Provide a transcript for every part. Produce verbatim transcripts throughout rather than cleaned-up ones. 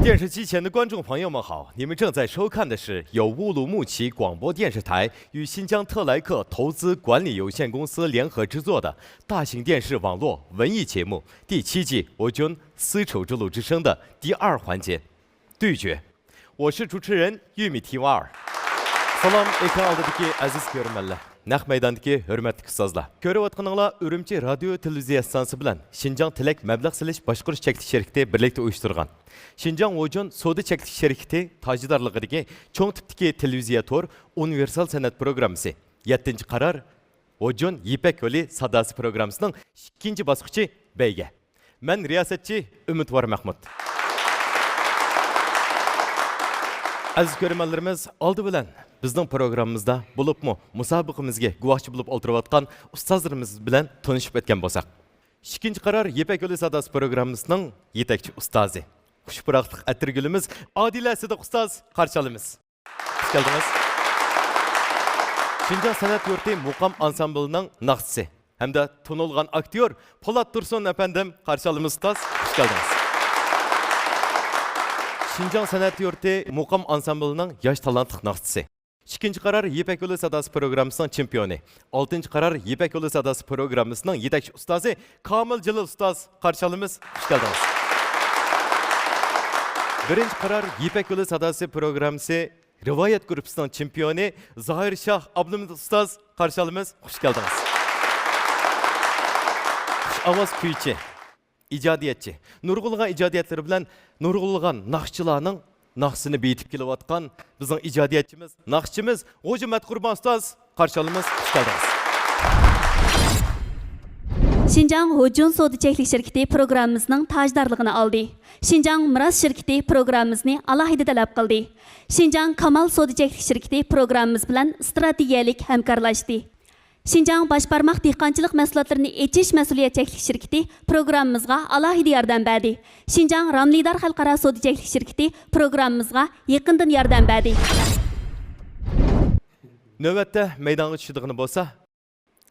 电视机前的观众朋友们好，你们正在收看的是由乌鲁木齐广播电视台与新疆特莱克投资管理有限公司联合制作的大型电视网络文艺节目第七季《我军丝绸之路之声》的第二环节——对决。我是主持人玉米提瓦尔。سالام ئېكران ئالدىدىكى ئەزىز كۆرۈرمەنلەر، نەق مەيداندىكى ھۆرمەتلىك ئۇستازلار. كۆرۈۋاتقىنىڭلار ئۈرۈمچى رادىيو تېلېۋىزىيە ئىستانسىسى بىلەن شىنجاڭ تىلەك مەبلەغ سېلىش باشقۇرۇش چەكلىك شىركىتى بىرلىكتە ئۇيۇشتۇرغان شىنجاڭ ھوجۇن سودا چەكلىك شىركىتى تاجدارلىقىدىكى چوڭ تىپتىكى تېلېۋىزىيە تور ئۇنىۋېرسال سەنئەت پروگراممىسى يەتتىنچى قارار ھوجۇن يىپەك يولى ساداسى پروگراممىسىنىڭ ئىككىنچى باسقۇچى بەيگە. مەن رىياسەتچى ئۈمىدۋار مەخمۇت. ئەزىز كۆرۈرمەنلىرىمىز، ئالدى بىلەن بىزنىڭ پروگراممىمىزدا، بولۇپمۇ مۇسابىقىمىزگە گۇۋاھچى بولۇپ ئولتۇرۇۋاتقان ئۇستازلىرىمىز بىلەن تونۇشۇپ ئۆتكەن بولساق. ئىككىنچى قارار يىپەك يولى ساداسى پروگراممىسىنىڭ يېتەكچى ئۇستازى، خۇش پۇراقلىق ئەتىرگۈلىمىز ئادىلە سىدىق ئۇستاز قارشى ئالىمىز. خۇش كەلدىڭىز. شىنجاڭ سەنئەت يۇرتى مۇقام ئانسامبىلىنىڭ ناخشىسى ھەمدە تونۇلغان ئاكتيور پولات تۇرسۇن ئەپەندىم قارشى ئالىمىز ئۇستاز. خۇش كەلدىڭىز. شىنجاڭ سەنئەت يۇرتى مۇقام ئانسامبىلىنىڭ ياش تالانتلىق ناخشىسى. ئىككىنچى قارار يىپەك يولى ساداسى پروگراممىسىنىڭ چېمپىيونى، ئالتىنچى قارار يىپەك يولى ساداسى پروگراممىسىنىڭ يېتەكچى ئۇستازى كامىل جېلىل ئۇستاز قارشى ئالىمىز. خۇش كەلدىڭىز. بىرىنچى قارار يىپەك يولى ساداسى پروگراممىسى رىۋايەت گۇرۇپپىسىنىڭ چېمپىيونى زاھىر شاھ ئابلىمىت ئۇستاز قارشى ئالىمىز. خۇش كەلدىڭىز. خۇش ئاۋاز كۈيچى، ئىجادىيەتچى، نۇرغۇنلىغان ئىجادىيەتلىرى بىلەن نۇرغۇنلىغان ناخشىچىلارنىڭ ناخشىسىنى بېيىتىپ كېلىۋاتقان بىزنىڭ ئىجادىيەتچىمىز، ناخشىچىمىز غوجا مەتقۇربان ئۇستاز قارشى ئالىمىز. خۇش كەلدىڭىز. شىنجاڭ ھوجۇن سودا چەكلىك شىركىتى پروگراممىمىزنىڭ تاجدارلىقىنى ئالدى. شىنجاڭ مىراس شىركىتى پروگراممىمىزنى ئالاھىدە تەلەپ قىلدى. شىنجاڭ كامال سودا چەكلىك شىركىتى پروگراممىمىز بىلەن ئىستراتېگىيەلىك ھەمكارلاشتى. شىنجاڭ باش بارماق دېھقانچىلىق مەھسۇلاتلىرىنى ئېچىش مەسئۇلىيەت چەكلىك شىركىتى پروگراممىمىزغا ئالاھىدە ياردەم بەردى. شىنجاڭ راملىدار خەلقئارا سودا چەكلىك شىركىتى پروگراممىمىزغا يېقىندىن ياردەم بەردى. نۆۋەتتە مەيدانغا چۈشىدىغىنى بولسا،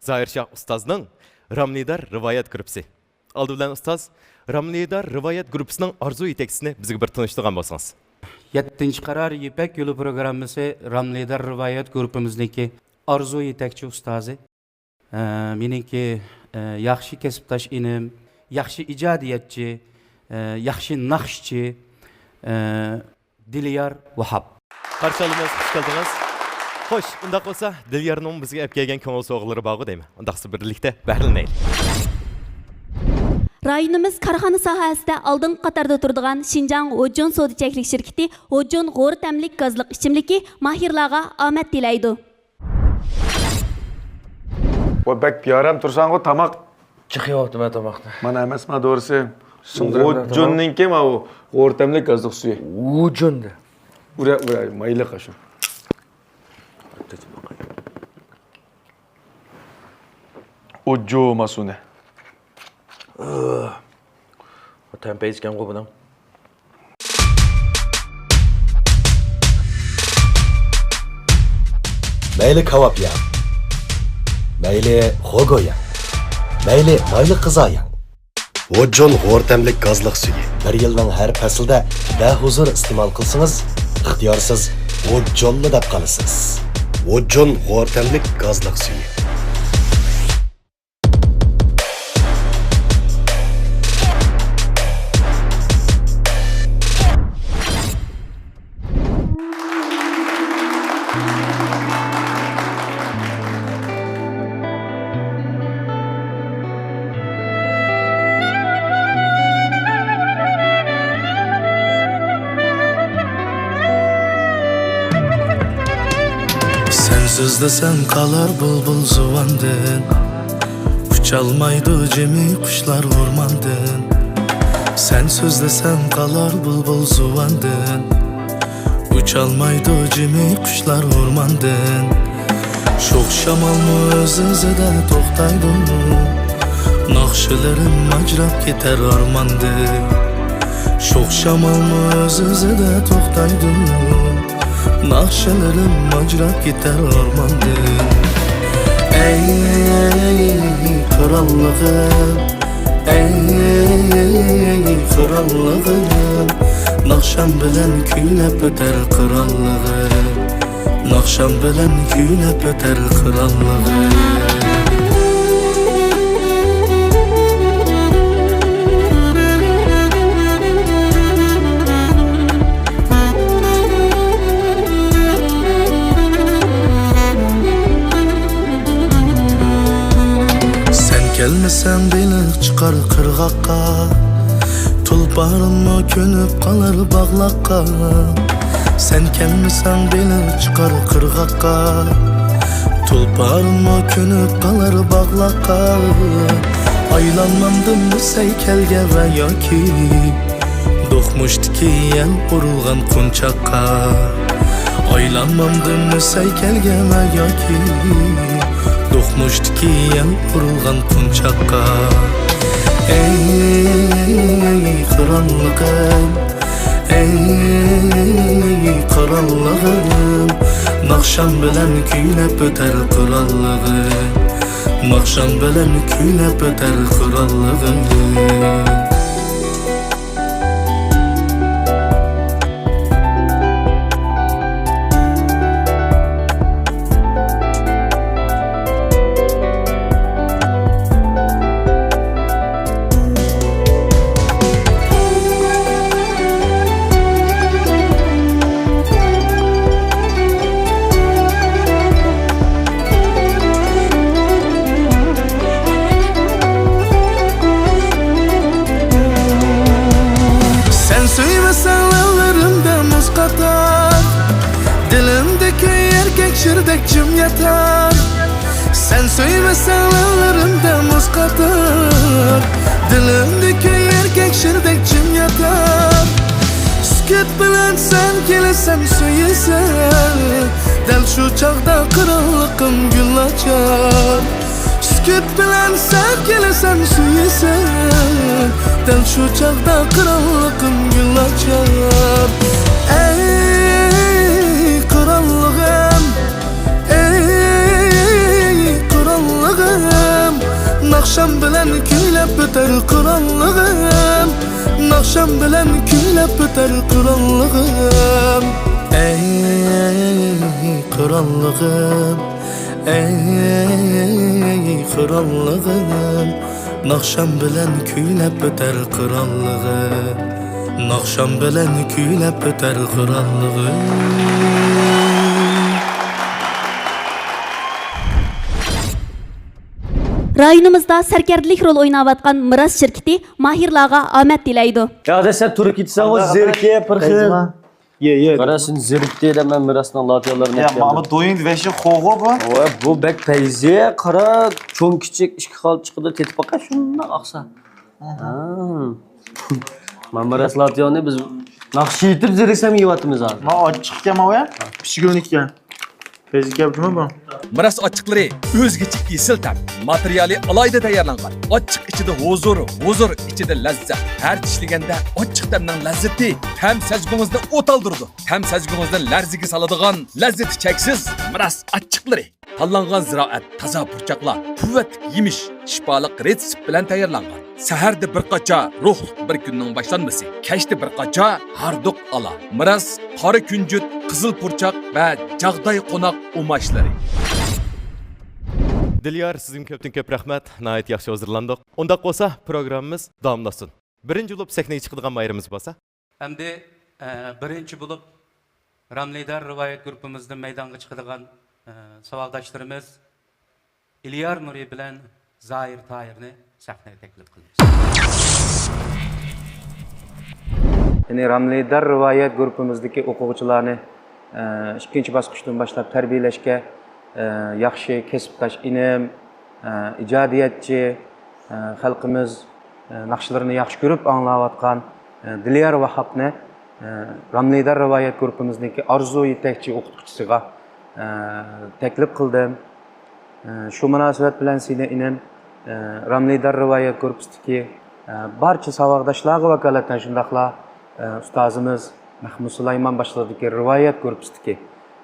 زاھىر شاھ ئۇستازنىڭ راملىدار رىۋايەت گۇرۇپپىسى. ئالدى بىلەن ئۇستاز، راملىدار رىۋايەت گۇرۇپپىسىنىڭ ئارزۇ يېتەكچىسىنى بىزگە بىر تونۇشتۇرغان بولسىڭىز. يەتتىنچى قارار يىپەك يولى پروگراممىسى راملىدار رىۋايەت گۇرۇپپىمىزنىڭكى ئارزۇ يېتەكچى ئۇستازى. ئە، مېنىڭكى، ئە، ياخشى كەسىپداش ئىنىم، ياخشى ئىجادىيەتچى، ئە، ياخشى ناخشىچى، ئە، دىليار ۋاھاپ. قارشى ئالىمىز، خۇش كەلدىڭىز. خوش، ئۇنداق بولسا، دىليارنىڭ بىزگە ئەپ كەلگەن كۆڭۈل سوۋغىلىرى بارغۇ دەيمەن. ئۇنداقسا بىرلىكتە بەھرىلىنەيلى. رايونىمىز كارخانا ساھەسىدە ئالدىنقى قاتاردا تۇرىدىغان شىنجاڭ ھوجۇن سودا چەكلىك شىركىتى ھوجۇن غورا تەملىك گازلىق ئىچىملىكى ماھىرلارغا ئامەت تىلەيدۇ. ۋاي، بەك بىئارام تۇرساڭغۇ، تاماق. جىق يەۋاپتىمەن تاماقنى. مانا ئەمەسما دورىسى. سىڭدۈرۈپ بېرىڭ، تاماق. غوجۇننىڭكى ماۋۇ غورا تەملىك گازلىق سۈيى. غوجۇن دە. ئۇرە، ئۇرە، مايلىق ئاشۇ. ئوججۇ ماسۇنى. تەم پەيزى ئىكەنغۇ بۇنىڭ. مەيلى كاۋاپ يەڭ، مەيلى خوگو يەڭ، مەيلى مايلىق غىزا يەڭ. ۋوججون غورا تەملىك گازلىق سۈيى. بىر يىلنىڭ ھەر پەسلىدە بەھۇزۇر ئىستېمال قىلسىڭىز، ئىختىيارسىز ۋوججونلا دەپ قالىسىز. ۋوججون غورا تەملىك گازلىق سۈيى. سەن سۆزلىسەڭ قالار بۇلبۇل زۇۋاندىن، ئۇچالمايدۇ جىمى قۇشلار ئورماندىن. سەن سۆزلىسەڭ قالار بۇلبۇل زۇۋاندىن، ئۇچالمايدۇ جىمى قۇشلار ئورماندىن. شوخ شامالمۇ ئۆز-ئۆزىدە توختايدۇ، ناخشىلىرىم ماجراپ كېتەر ئارماندىن. شوخ شامالمۇ ئۆز-ئۆزىدە توختايدۇ، ناخشىلىرىم ماجراپ كېتەر ئارماندىن. ئەي قىرانلىقىم، ئەي قىرانلىقىم، ناخشام بىلەن كۈيلەپ ئۆتەر قىرانلىقىم، ناخشام بىلەن كۈيلەپ ئۆتەر قىرانلىقىم. سەن كەلمىسەڭ بېلىق چىقار قىرغاققا، تۇلپارىممۇ كۆنۈپ قالار باغلاققا. سەن كەلمىسەڭ بېلىق چىقار قىرغاققا، تۇلپارىممۇ كۆنۈپ قالار باغلاققا. ئايلانمامدىممۇ سەي كەلگەن ۋە ياكى دوقمۇشتىكى يەل ئۇرۇلغان قونچاققا. ئايلانمامدىممۇ سەي كەلگەن ۋە ياكى دوقمۇشتىكى يەل ئۇرۇلغان قونچاققا. ئەي قىرانلىقىم، ئەي قىرانلىقىم، ناخشام بىلەن كۈيلەپ ئۆتەر قىرانلىقىم، ناخشام بىلەن كۈيلەپ ئۆتەر قىرانلىقىم. سەن سۆيمىسەڭ لەۋلىرىمدە مۇز قاتار، دىلىمدە كۆيەر كەكشىردەك جىم ياتار. سەن سۆيمىسەڭ لەۋلىرىمدە مۇز قاتار، دىلىمدە كۆيەر كەكشىردەك جىم ياتار. سۈكۈت بىلەن سەن كېلىسەن سۆيىسەن، دەل شۇ چاغدا قىرانلىقىم گۈل ئاچار. سۈكۈت بىلەن سەن كېلىسەن سۆيىسەن، دەل شۇ چاغدا قىرانلىقىم گۈل ئاچار. ئەي قىرانلىقىم، ئەي قىرانلىقىم، ناخشام بىلەن كۈيلەپ ئۆتەر قىرانلىقىم، ناخشام بىلەن كۈيلەپ ئۆتەر قىرانلىقىم. ئەي قىرانلىقىم، ئەي قىرانلىقىم، ناخشام بىلەن كۈيلەپ ئۆتەر قىرانلىقىم، ناخشام بىلەن كۈيلەپ ئۆتەر قىرانلىقىم. رايونىمىزدا سەركەردىلىك رول ئويناۋاتقان مىراس شىركىتى ماھىرلارغا ئامەت تىلەيدۇ. يا دەسلەپ تۇرۇپ كېتىسەنغۇ، زېرىكىپ بىر خىل. يە، يە. قارا، سېنى زېرىكتى دەپ مەن مىراسنىڭ لاتىيالىرىنى يا، ئەكەلدىم. ماما دويۇڭ ۋەشى خوغۇ بۇ. ۋە بۇ بەك پەيزى، قارا، چوڭ كىچىك ئىككى خىل چىقىدۇ، تېتىپ باقاي، شۇنداق ئاقسا. ئاھا. ھا. مانا مىراس لاتىيالنى بىز ناخشا ئېيتىپ زېرىكسەم يەۋاتىمىز ھازىر. ما ئاچچىقكەن ماۋۇ يا؟ پىشكۈلنىككەن. پەيزى كەپتىمۇ بۇ؟ مىراس ئاچچىقلىرى ئۆزگىچە ئېسىل تەم. ماتېرىيالى ئالاھىدە تەييارلانغان. ئاچچىق ئىچىدە ھۇزۇر، ھۇزۇر ئىچىدە لەززەت. ھەر چىشلىگەندە ئاچچىق تەمنىڭ لەززىتى، تەم سەزگۈڭىزنى ئوتالدۇرىدۇ. تەم سەزگۈڭىزنى لەرزىگە سالىدىغان لەززىتى چەكسىز مىراس ئاچچىقلىرى. تاللانغان زىرائەت، تازا پۇرچاقلار، قۇۋۋەتلىك يېمىش، شىپالىق رېتسېپ بىلەن تەييارلانغان. سەھەردە بىر قاچا روھلۇق بىر كۈننىڭ باشلانمىسى، كەچتە بىر قاچا ھاردۇق ئالا. مىراس، قارا كۈنجۈت، قىزىل پۇرچاق ۋە جاغداي قوناق ئۇماچلىرى. دىليار، سىزگىمۇ كۆپتىن كۆپ رەھمەت. ناھايىتى ياخشى ھۇزۇرلاندۇق. ئۇنداق بولسا، پروگراممىمىز داۋاملاشسۇن. بىرىنچى بولۇپ سەھنىگە چىقىدىغان ماھىرىمىز بولسا. ئەمدى، ئە، بىرىنچى بولۇپ راملىدار رىۋايەت گۇرۇپپىمىزدىن مەيدانغا چىقىدىغان، ئە، ساۋاقداشلىرىمىز ئىليار نۇرى بىلەن زاھىر تاھىرنى سەھنىگە تەكلىپ قىلىمىز. يەنى راملىدار رىۋايەت گۇرۇپپىمىزدىكى ئوقۇغۇچىلارنى، ئە، ئىككىنچى باسقۇچتىن باشلاپ تەربىيەلەشكە، ئە، ياخشى كەسىپداش ئىنىم، ئە، ئىجادىيەتچى، ئە، خەلقىمىز، ئە، ناخشىلىرىنى ياخشى كۆرۈپ ئاڭلاۋاتقان، ئە، دىليار ۋاھاپنى، ئە، راملىدار رىۋايەت گۇرۇپپىمىزنىڭكى ئارزۇ يېتەكچى ئوقۇتقۇچىسىغا، ئە، تەكلىپ قىلدىم. ئە، شۇ مۇناسىۋەت بىلەن سېنى ئىنىم، ئە، راملىدار رىۋايەت گۇرۇپپىسىدىكى، ئە، بارچە ساۋاقداشلارغا ۋاكالىتەن شۇنداقلا، ئە، ئۇستازىمىز مەھمۇد سۇلايمان باشلىقىدىكى رىۋايەت گۇرۇپپىسىدىكى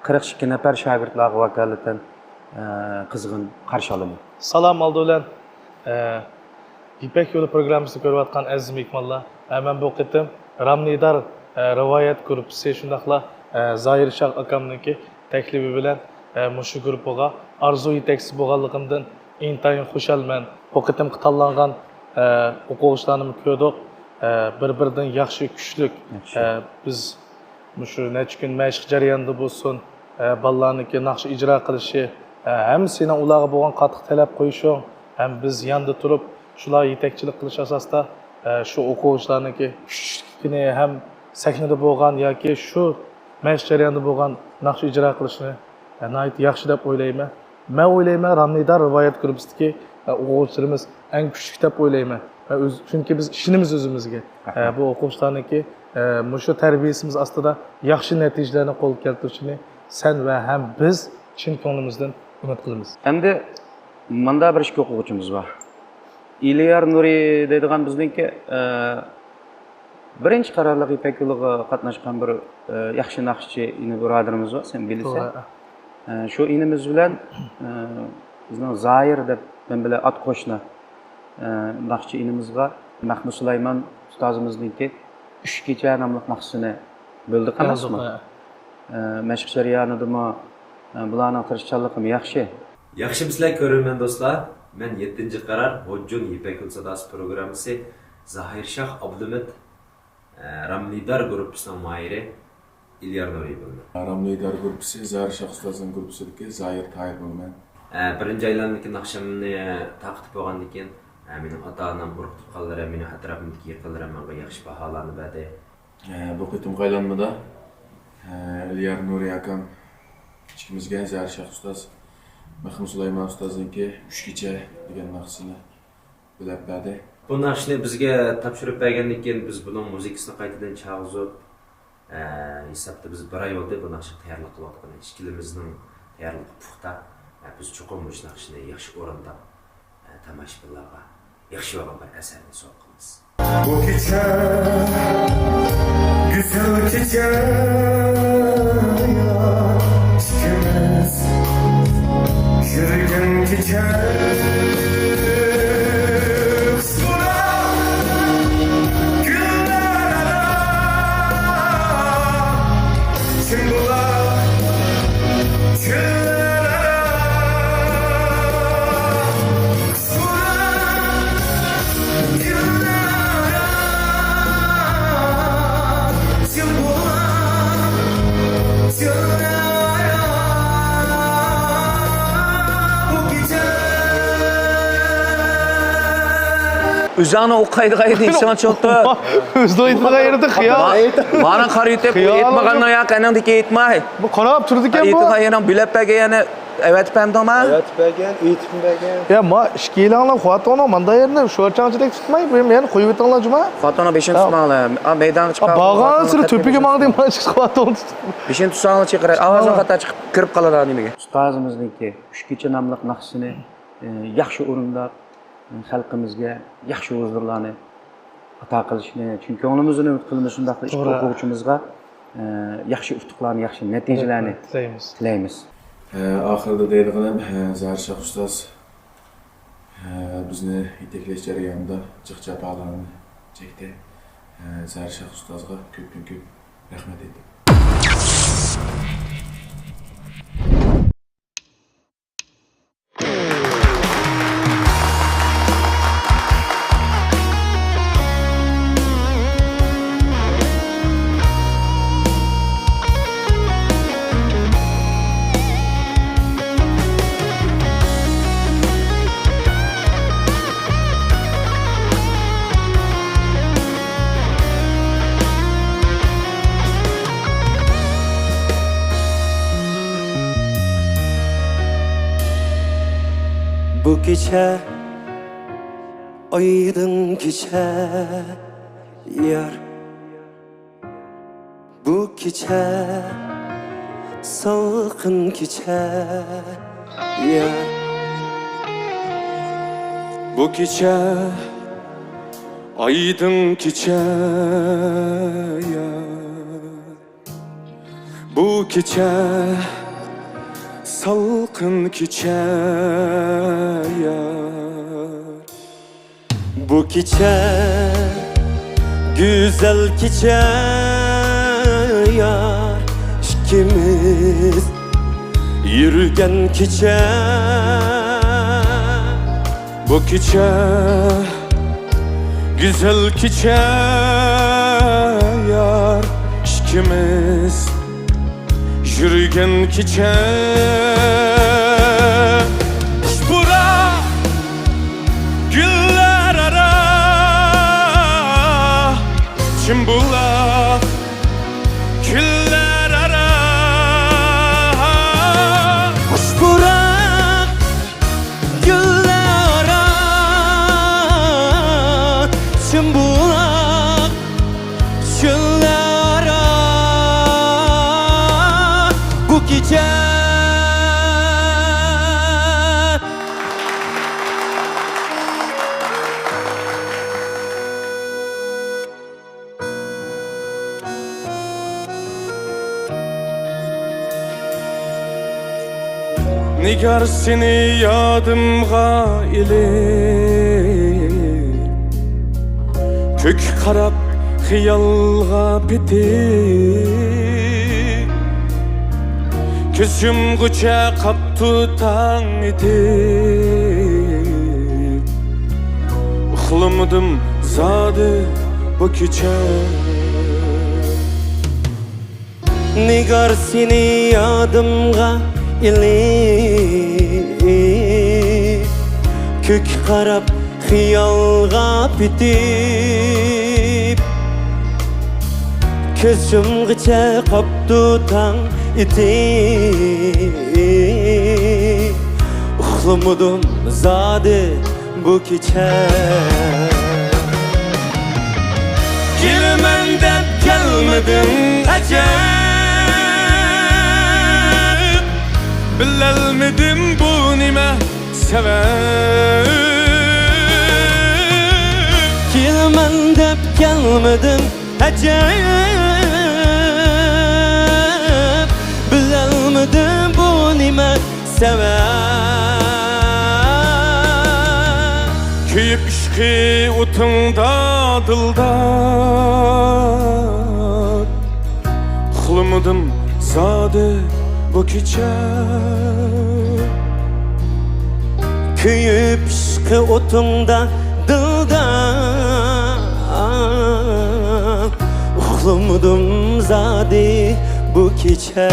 قىرىق ئىككى نەپەر شاگىرتلارغا ۋاكالىتەن، ئە، قىزغىن قارشى ئالىمەن. سالام ئالدى بىلەن، ئە، يىپەك يولى پروگراممىسىنى كۆرۈۋاتقان ئەزىز مېھمانلار، ئە، مەن بۇ قېتىم رامنىدار ئە، رىۋايەت گۇرۇپپىسى شۇنداقلا، ئە، زاھىر شاھ ئاكامنىڭكى تەكلىپى بىلەن، ئە، مۇشۇ گۇرۇپپىغا ئارزۇ يېتەكچىسى بولغانلىقىمدىن ئىنتايىن خۇشالمەن. بۇ قېتىمقى تاللانغان، ئە، ئوقۇغۇچىلارنىمۇ كۆردۇق. ئە، بىر-بىرىدىن ياخشى، كۈچلۈك. ياخشى. ئە، بىز مۇشۇ نەچچە كۈن مەشىق جەريانىدا بولسۇن، ئە، بالىلارنىڭكى ناخشا ئىجرا قىلىشى، ئە، ھەم سېنىڭ ئۇلارغا بولغان قاتتىق تەلەپ قويۇشۇڭ، ھەم بىز ياندا تۇرۇپ، شۇلار يېتەكچىلىك قىلىش ئاساسىدا، ئە، شۇ ئوقۇغۇچىلارنىڭكى كۈچلۈكلۈكىنى ھەم سەھنىدە بولغان ياكى شۇ مەشىق جەريانىدا بولغان ناخشا ئىجرا قىلىشىنى، ئە، ناھايىتى ياخشى دەپ ئويلايمەن. مەن ئويلايمەن، رامنىدار رىۋايەت گۇرۇپپىسىدىكى، ئە، ئوقۇغۇچىلىرىمىز ئەڭ كۈچلۈك دەپ ئويلايمەن. ئە، ئۆز-، چۈنكى بىز ئىشىنىمىز ئۆزىمىزگە. ئە، بۇ ئوقۇغۇچىلارنىڭكى، ئە، مۇشۇ تەربىيەسىمىز ئاستىدا ياخشى نەتىجىلەرنى قولغا كەلتۈرۈشىنى سەن ۋە ھەم بىز چىن كۆڭلىمىزدىن ئۈمىد قىلىمىز. ئەمدى ماندا بىر ئىككى ئوقۇغۇچىمىز بار. ئېلىيار نۇرى دەيدىغان بىزنىڭكى، ئە، بىرىنچى قارارلىق يىپەك يولىغا قاتناشقان بىر، ئە، ياخشى ناخشىچى ئىنى بۇرادىرىمىز بار، سەن بىلىسەن. توغرا. ئە، شۇ ئىنىمىز بىلەن، ئە، بىزنىڭ زاھىر دەپ مەن بىلەن ئات قوشنا، ئە، ناخشىچى ئىنىمىزغا مەخمۇت سۇلايمان ئۇستازىمىزنىڭكى ئۈچ كېچە ناملىق ناخشىسىنى بۆلدۇق ئەمەسمۇ؟ يازدۇق، ھە. ئە، مەشىق جەريانىدىمۇ، ئە، بۇلارنىڭ تىرىشچانلىقىمۇ ياخشى. ياخشىمۇسىلەر كۆرۈرمەن دوستلار؟ مەن يەتتىنچى قارار، ھوججۇن يىپەك يولى ساداسى پروگراممىسى، زاھىر شاھ ئابلىمىت، ئە، رامنىدار گۇرۇپپىسىنىڭ ماھىرى ئېلىيار نۇرى بولىمەن. رامنىدار گۇرۇپپىسى، زاھىر شاھ ئۇستازنىڭ گۇرۇپپىسىدىكى زاھىر تاھىر بولىمەن. ئە، بىرىنچى ئايلانمىدىكى ناخشامنى تارقىتىپ بولغاندىن كېيىن، ئە، مېنىڭ ئاتا-ئانام، ئۇرۇق-تۇغقانلىرىم، مېنىڭ ئەتراپىمدىكى يېقىنلىرىم ماڭا ياخشى باھالارنى بەردى. ئە، بۇ قېتىمقى ئايلانمىدا، ئە، ئېلىيار نۇرى ئاكام ئىككىمىزگە زاھىر شاھ ئۇستاز، مەخمۇت سۇلايمان ئۇستازنىڭكى ئۈچ كېچە دېگەن ناخشىسىنى بۆلەپ بەردى. بۇ ناخشىنى بىزگە تاپشۇرۇپ بەرگەندىن كېيىن، بىز بۇنىڭ مۇزىكىسىنى قايتىدىن چالغۇزۇپ، ئە، ھېسابتا بىز بىر ئاي بولدى بۇ ناخشىغا تەييارلىق قىلىۋاتقىلى. ئىككىلىمىزنىڭ تەييارلىقى پۇختا. ئە، بىز چوقۇم مۇشۇ ناخشىنى ياخشى ئورۇنداپ، ئە، تاماشىبىنلارغا ياخشى بولغان بىر ئەسەرنى سوۋغا قىلىمىز. بۇ كېچە گۈزەل كېچە، ئىككىمىز يۈرگەن كېچە. خۇشبۇلاپ گۈللەر ئارا، چىڭ بۇلاپ چۆللەر ئارا. ئۆزۈڭنى ئوقۇيدىغان ئىدىڭ، ساڭا چوقتۇ. ئۆزىنى ئوقۇيدىغان يېرىدە خىيال. مانا قارا يېتىپ، خىيال ئېيتمىغاننىڭ ياق، ئەنىڭدىكى ئېيتماي. بۇ قاراپ تۇرىدىكەن بۇ. ئېيتىدىغان يېرىڭ بۆلەپ بەرگەن، يەنە ئەۋەتىپ بەردىڭما؟ ئەۋەتىپ بەرگەن، ئېيتىپمۇ بەرگەن. يا، ما ئىككىيلەڭلار قۇۋۋەتىڭلار ماندا يەرنى شورچاڭچىدەك تۇتماي، بۇ يەرنى قويۇۋېتىڭلار جۇما. قۇۋۋەتىڭلار بېشىنى تۇتماڭلار. ئا، مەيدانغا چىقىپ، بارغانسېرى تۆپىگە ماڭدى، ما چىقىپ قۇۋۋەتىڭنى تۇتۇپ. بېشىنى تۇتساڭلار چىقىرار. ئاۋازىڭ خاتا چىقىپ كىرىپ قالىدۇ نېمىگە. ئۇستازىمىزنىڭكى ئۈچ كېچە ناملىق ناخشىسىنى، ئى، ياخشى ئورۇنداپ، خەلقىمىزگە ياخشى ھۇزۇرلارنى ئاتا قىلىشىنى، چۈنكى كۆڭلىمىزدىن ئۈمىد قىلىمىز شۇنداقلا ئىككى توغرا. ئوقۇغۇچىمىزغا، ئە، ياخشى ئۇتۇقلارنى، ياخشى نەتىجىلەرنى تىلەيمىز. تىلەيمىز. ئە، ئاخىرىدا دەيدىغىنىم، ئە، زاھىر شاھ ئۇستاز، ئە، بىزنى يېتەكلەش جەريانىدا جىق جاپالارنى چەكتى. ئە، زاھىر شاھ ئۇستازغا كۆپتىن كۆپ رەھمەت ئېيتىمەن. بۇ كېچە ئايدىڭ كېچە، يار. بۇ كېچە سالقىن كېچە، يار. بۇ كېچە ئايدىڭ كېچە، يار. بۇ كېچە سالقىن كېچە، يار. بۇ كېچە گۈزەل كېچە، يار ئىككىمىز يۈرگەن كېچە، بۇ كېچە گۈزەل كېچە، يار ئىككىمىز يۈرگەن كېچە. خۇش پۇراق گۈللەر ئارا، چىم بۇلاق كۈنلەر ئارا، خۇش پۇراق گۈللەر ئارا، چىم بۇلاق چۆللەر ئارا، بۇ كېچە. نىگار سېنى يادىمغا ئېلىپ، كۆككە قاراپ خىيالغا پېتىپ، كۆز يۇمغۇچە قاپتۇ تاڭ ئېتىپ، ئۇخلىمىدىم زادى بۇ كېچە. نىگار سېنى يادىمغا ئېلىپ، كۆككە قاراپ خىيالغا پېتىپ، كۆز يۇمغۇچە قاپتۇ تاڭ ئېتىپ، ئۇخلىمىدىم زادى بۇ كېچە. كېلىمەن دەپ كەلمىدىم ئەجەب، بىلەلمىدىم بۇ نېمە سەۋەب. كېلىمەن دەپ كەلمىدىم ئەجەب، بىلەلمىدىم بۇ نېمە سەۋەب. كۆيۈپ ئىشقى ئوتۇڭدا دىلدار، ئۇخلىمىدىم زادى بۇ كېچە. كۆيۈپ ئىشقى ئوتۇڭدا دىلدار، ئۇخلىمىدىم زادى بۇ كېچە.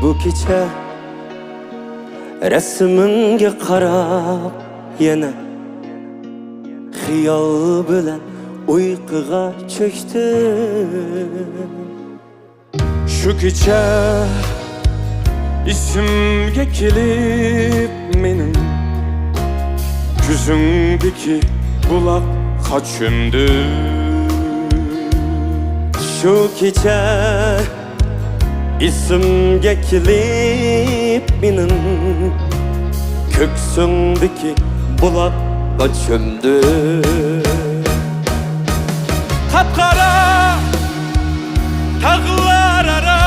بۇ كېچە رەسىمىڭگە قاراپ يەنە خىيال بىلەن ئۇيقۇغا چۆكتۈم. شۇ كېچە ئېسىمگە كېلىپ مېنىڭ، كۆزۈڭدىكى بۇلاققا چۆمدۈم. شۇ كېچە ئېسىمگە كېلىپ مېنىڭ، كۆكسۈڭدىكى بۇلاققا چۆمدۈم. قاپقارا تاغلار ئارا،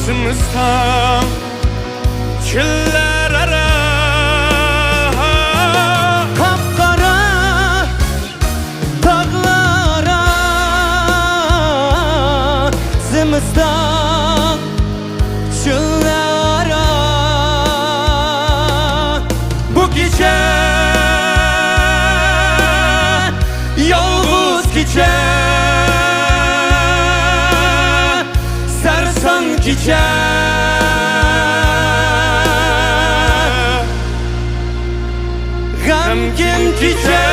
زىمىستان چۆللەر ئارا. قاپقارا تاغلار ئارا، زىمىستان چۆللەر ئارا. بۇ كېچە يالغۇز كېچە، سەرسان كېچە، غەمكىن كېچە.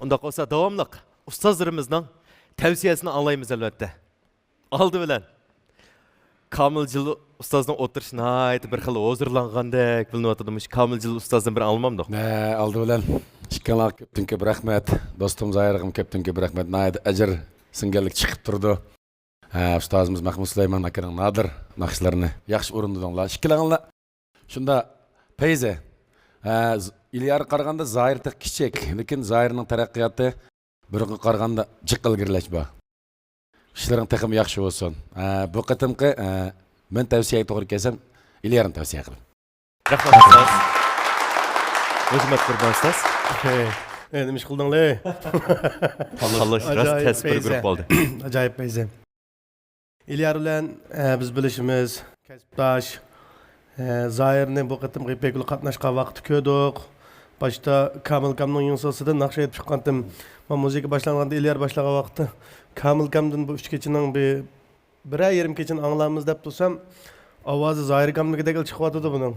ئۇنداق بولسا داۋاملىق ئۇستازلىرىمىزنىڭ تەۋسىيەسىنى ئاڭلايمىز ئەلۋەتتە. ئالدى بىلەن، كامىلجىل ئۇستازنىڭ ئولتۇرۇشى ناھايىتى بىر خىل ھۇزۇرلانغاندەك بىلىنىۋاتىدۇ. مۇشۇ كامىلجىل ئۇستازدىن بىر ئاڭلىمامدۇق؟ ھە، ئالدى بىلەن ئىككىڭلارغا كۆپتىن كۆپ رەھمەت. دوستۇم زاھىرغىمۇ كۆپتىن كۆپ رەھمەت. ناھايىتى ئەجىر سىڭگەنلىك چىقىپ تۇرىدۇ. ھە، ئۇستازىمىز مەخمۇت سۇلايمان ئاكىنىڭ نادىر ناخشىلىرىنى ياخشى ئورۇندىدىڭلار. ئىككىلەڭلار شۇنداق پەيزى. ھە، ز-، ئىليارغا قارىغاندا زاھىر تېخى كىچىك، لېكىن زاھىرنىڭ تەرەققىياتى بۇرۇنقىغا قارىغاندا جىق ئىلگىرىلەش بار. ئىشلىرىڭ تېخىمۇ ياخشى بولسۇن. ھە، بۇ قېتىمقى، ھە، مەن تەۋسىيەگە توغرا كەلسەم، ئىليارنى تەۋسىيە قىلىڭ. رەھمەت ئۇستاز. ھۆرمەت قۇربان ئۇستاز. ھەي، ئەي، نېمە ئىش قىلدىڭلەي؟ تاللاش راست ئاجايىپ تەس بىر پەيزە. گۇرۇپپا بولدى. ئاجايىپ پەيزە. ئىليار بىلەن، ئە، بىز بىلىشىمىز، كەسىپداش. ئە، زاھىرنى بۇ قېتىمقى يىپەك يولى قاتناشقان ۋاقىتتا كۆردۇق. باشتا كامىلكامنىڭ يېڭىسىدىن ناخشا ئېيتىپ چىققانتىم. مەن مۇزىكا باشلانغاندا، ئىليار باشلىغان ۋاقىتتا كامىلكامدىن بۇ ئۈچ كېچىنىڭ بىر، بىرەر يېرىم كېچىنى ئاڭلارمىز دەپ تۇرسام، ئاۋازى زاھىركامنىڭكىدەكلا چىقىۋاتىدۇ بۇنىڭ.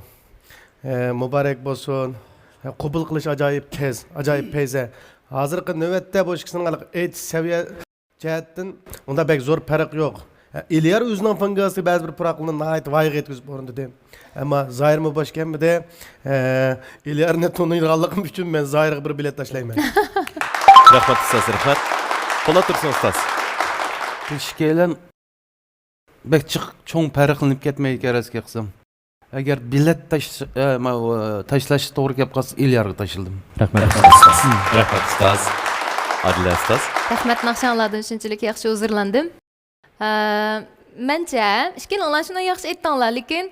ئە، مۇبارەك بولسۇن. ئە، قوبۇل قىلىش ئاجايىپ تېز، ئاجايىپ پەيزە. ھازىرقى نۆۋەتتە بۇ ئىككىسىنىڭ ھېلىقى ئېيتىش سەۋىيە جەھەتتىن ئۇندا بەك زور پەرق يوق. ئىليار ئۆزىنىڭ فانگاسى بەزى بىر پۇراقلىرىنى ناھايىتى ۋايىغا يەتكۈزۈپ ئورۇندىدى. ئەمما زاھىرمۇ بوش كەلمىدى. ئىليارنى تونۇيدىغانلىقىم ئۈچۈن مەن زاھىرغا بىر بېلەت تاشلايمەن. رەھمەت ئۇستاز، رەھمەت. پولات تۇرسۇن ئۇستاز. بۇ ئىككىيلەن بەك جىق چوڭ پەرقلىنىپ كەتمەيدىكەن راستىنى قىلسام. ئەگەر بېلەت تاش-، ئە، ما-، ئۇ، تاشلاش توغرا كەپ قالسا، ئىليارغا تاشلىدىم. رەھمەت. رەھمەت ئۇستاز. ئادىلە ئۇستاز. رەھمەت، ناخشاڭلاردىن شۇنچىلىك ياخشى ھۇزۇرلاندىم. ئە، مەنچە، ئىككىلىڭلار شۇنداق ياخشى ئېيتتىڭلار، لېكىن،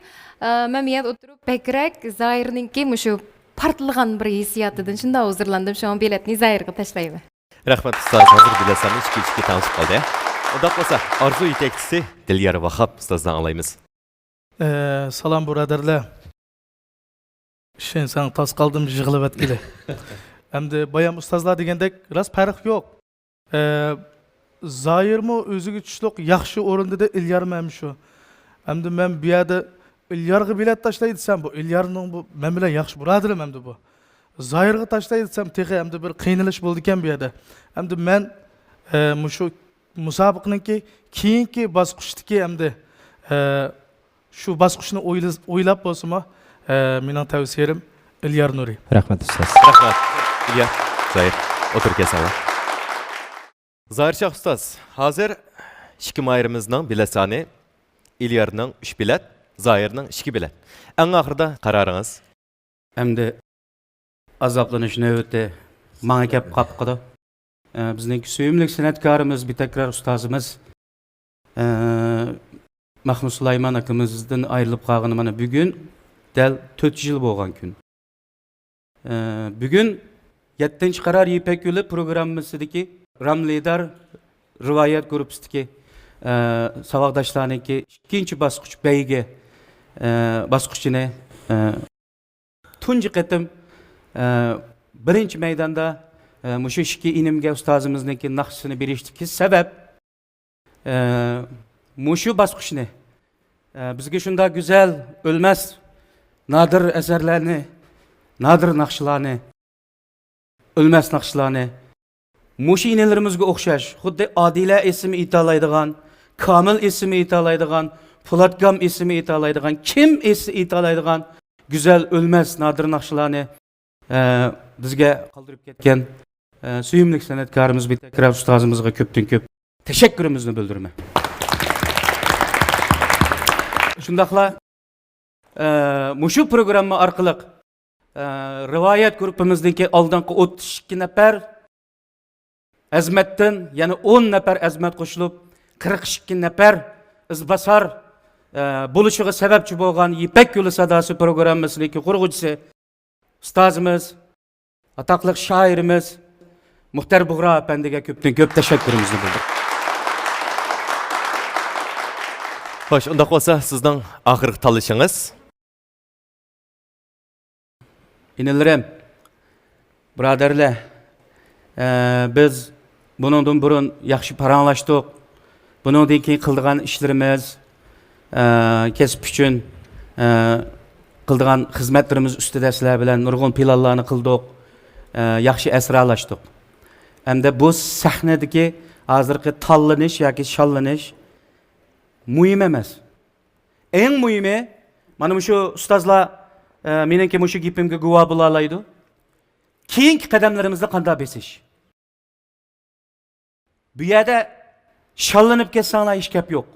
ئە، مەن بۇ يەردە ئولتۇرۇپ بەكرەك زاھىرنىڭكى مۇشۇ پارتلىغان بىر ھېسسىياتىدىن شۇنداق ھۇزۇرلاندىم، شۇڭا بېلەتنى زاھىرغا تاشلايمەن. رەھمەت ئۇستاز، ھازىر بېلەت سانى ئىككى ئىككى تەڭلىشىپ قالدى. ئۇنداق بولسا، ئارزۇ يېتەكچىسى دىليار ۋاھاپ ئۇستازدىن ئاڭلايمىز. ئە، سالام بۇرادەرلەر. ئىشەنسەڭ تاس قالدىم يىغلىۋەتكىلى. ئەمدى بايام ئۇستازلار دېگەندەك راست پەرق يوق. ئە، زاھىرمۇ ئۆزىگە چۈشلۈق ياخشى ئورۇندىدى، ئىليارمۇ ھەم شۇ. ئەمدى مەن بۇ يەردە ئىليارغا بېلەت تاشلاي دېسەم، بۇ ئىليارنىڭ بۇ مەن بىلەن ياخشى بۇرادىرىم ئەمدى بۇ. زاھىرغا تاشلاي دېسەم، تېخى ئەمدى بىر قىينىلىش بولىدىكەن بۇ يەردە. ئەمدى مەن، ئە، مۇشۇ مۇسابىقىنىڭكى كېيىنكى باسقۇچتىكى ئەمدى، ئە، شۇ باسقۇچنى ئويلا-، ئويلاپ بولسىمۇ، ئە، مېنىڭ تەۋسىيەم ئىليار نۇرى. رەھمەت ئۇستاز. رەھمەت. ئىليار، زاھىر، ئولتۇرۇپ كەلسەڭلار. زاھىر شاھ ئۇستاز، ھازىر ئىككى ماھىرىمىزنىڭ بېلەت سانى، ئىليارنىڭ ئۈچ بېلەت، زاھىرنىڭ ئىككى بېلەت. ئەڭ ئاخىرىدا قارارىڭىز؟ ئەمدى ئازابلىنىش نۆۋىتى ماڭا كەپ قاپقىدۇ. ئە، بىزنىڭ سۆيۈملۈك سەنئەتكارىمىز، بىتەكرار ئۇستازىمىز، ئە، مەخمۇت سۇلايمان ئاكىمىزدىن ئايرىلىپ قالغىنى مانا بۈگۈن دەل تۆت يىل بولغان كۈن. ئە، بۈگۈن يەتتىنچى قارار يىپەك يولى پروگراممىسىدىكى راملىدار رىۋايەت گۇرۇپپىسىدىكى، ئە، ساۋاقداشلارنىڭكى ئىككىنچى باسقۇچ بەيگە، ئە، باسقۇچىنى، ئە، تۇنجى قېتىم، ئە، بىرىنچى مەيداندا، ئە، مۇشۇ ئىككى ئىنىمگە ئۇستازىمىزنىڭكى ناخشىسىنى بېرىشتىكى سەۋەب، ئە، مۇشۇ باسقۇچنى، ئە، بىزگە شۇنداق گۈزەل، ئۆلمەس، نادىر ئەسەرلەرنى، نادىر ناخشىلارنى، ئۆلمەس ناخشىلارنى، مۇشۇ ئىنىلىرىمىزگە ئوخشاش، خۇددى ئادىلە ئېسىمۇ ئېيتالايدىغان، كامىل ئېسىمۇ ئېيتالايدىغان، پولاتكام ئېسىمۇ ئېيتالايدىغان، كىم ئېسى ئېيتالايدىغان گۈزەل، ئۆلمەس، نادىر ناخشىلارنى، ئە، بىزگە قالدۇرۇپ كەتكەن، ئە، سۆيۈملۈك سەنئەتكارىمىز بىتەكرار ئۇستازىمىزغا كۆپتىن كۆپ تەشەككۈرىمىزنى بىلدۈرىمەن. شۇنداقلا، ئە، مۇشۇ پروگرامما ئارقىلىق، ئە، رىۋايەت گۇرۇپپىمىزنىڭكى ئالدىنقى ئوتتۇز ئىككى نەپەر ئەزىمەتتىن يەنە ئون نەپەر ئەزىمەت قوشۇلۇپ، قىرىق ئىككى نەپەر ئىزباسار، ئە، بولۇشىغا سەۋەبچى بولغان يىپەك يولى ساداسى پروگراممىسىنىڭكى قۇرغۇچىسى، ئۇستازىمىز، ئاتاقلىق شائىرىمىز مۇختەر بۇغرا ئەپەندىگە كۆپتىن كۆپ تەشەككۈرىمىزنى بىلدۈرىمىز. خوش، ئۇنداق بولسا سىزنىڭ ئاخىرقى تاللىشىڭىز. ئىنىلىرىم، بۇرادەرلەر، ئە، بىز بۇنىڭدىن بۇرۇن ياخشى پاراڭلاشتۇق. بۇنىڭدىن كېيىن قىلىدىغان ئىشلىرىمىز، ئە، كەسىپ ئۈچۈن، ئە، قىلىدىغان خىزمەتلىرىمىز ئۈستىدە سىلەر بىلەن نۇرغۇن پىلانلارنى قىلدۇق، ئە، ياخشى ئەسرالاشتۇق. ئەمدى بۇ سەھنىدىكى ھازىرقى تاللىنىش ياكى شاللىنىش مۇھىم ئەمەس. ئەڭ مۇھىمى، مانا مۇشۇ ئۇستازلار، ئە، مېنىڭكى مۇشۇ گېپىمگە گۇۋاھ بولالايدۇ. كېيىنكى قەدەملىرىمىزنى قانداق بېسىش؟ بۇ يەردە شاللىنىپ كەتسەڭلار ھېچ گەپ يوق.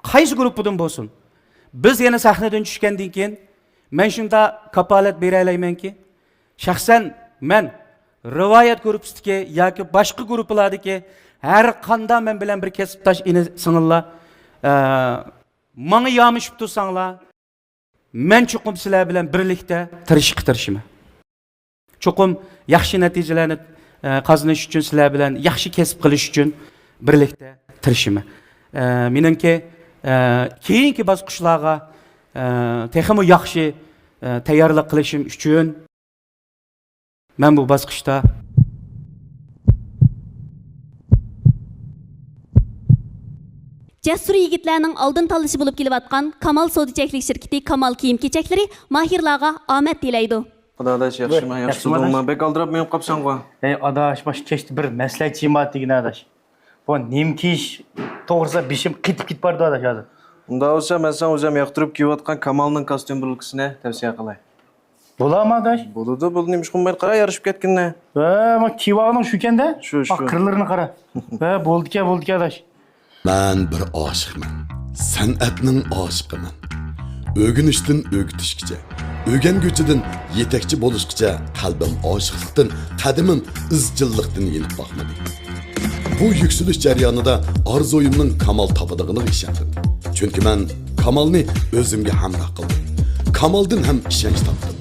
قايسى گۇرۇپپىدىن بولسۇن. بىز يەنە سەھنىدىن چۈشكەندىن كېيىن، مەن شۇنداق كاپالەت بېرەلەيمەنكى، شەخسەن مەن رىۋايەت گۇرۇپپىسىدىكى ياكى باشقا گۇرۇپپىلاردىكى ھەر قانداق مەن بىلەن بىر كەسىپداش ئىنى سىڭىللار، ئە، ماڭا يامىشىپ تۇرساڭلار، مەن چوقۇم سىلەر بىلەن بىرلىكتە تىرىشىشقا تىرىشىمەن. چوقۇم ياخشى نەتىجىلەرنى، ئە، قازىنىش ئۈچۈن، سىلەر بىلەن ياخشى كەسىپ قىلىش ئۈچۈن بىرلىكتە تىرىشىمەن. ئە، مېنىڭكى، ئە، كېيىنكى باسقۇچلارغا، ئە، تېخىمۇ ياخشى، ئە، تەييارلىق قىلىشىم ئۈچۈن مەن بۇ باسقۇچتا جەسۇر يىگىتلەرنىڭ ئالدىن تاللىشى بولۇپ كېلىۋاتقان كامال سودا چەكلىك شىركىتى كامال كىيىم كېچەكلىرى ماھىرلارغا ئامەت تىلەيدۇ. خۇدا ئاداش، ياخشىمۇ؟ ياخشى تۇردۇڭمۇ؟ بەك ئالدىراپ مېڭىپ قاپسەنغۇ؟ ھەي ئاداش، مانا كەچتە بىر مەسلىھەتچى بار دېگىن ئاداش. بۇ نېمە كىيىش توغرىسىدا بېشىم قېتىپ كېتىپ بارىدۇ ئاداش ھازىر. ئۇنداق بولسا مەن ساڭا ئۆزۈم ياقتۇرۇپ كىيىۋاتقان كامالنىڭ كاستيۇم بۇرۇلكىسىنى تەۋسىيە قىلاي. بولامۇ ئاداش؟ بولىدۇ، بولىدۇ، نېمە ئىش قىلمايدۇ؟ قارا، يارىشىپ كەتكىنىنى. ھە، مانا كىيىۋالغىنىڭ شۇكەن-دە. شۇ، شۇ. قىرلىرىنى قارا. ھە، بولىدىكەن، بولىدىكەن ئاداش. مەن بىر ئاشىقمەن. سەنئەتنىڭ ئاشىقىمەن. ئۆگىنىشتىن ئۆگىتىشكىچە، ئۆگەنگۈچىدىن يېتەكچى بولۇشقىچە قەلبىم ئاشىقلىقتىن، قەدىمىم ئىزچىللىقتىن يېنىپ باقمىدى. بۇ يۈكسىلىش جەريانىدا ئارزۇيۇمنىڭ كامال تاپىدىغىنىغا ئىشەندىم. چۈنكى مەن كامالنى ئۆزۈمگە ھەمراھ قىلدىم. كامالدىن ھەم ئىشەنچ تاپتىم.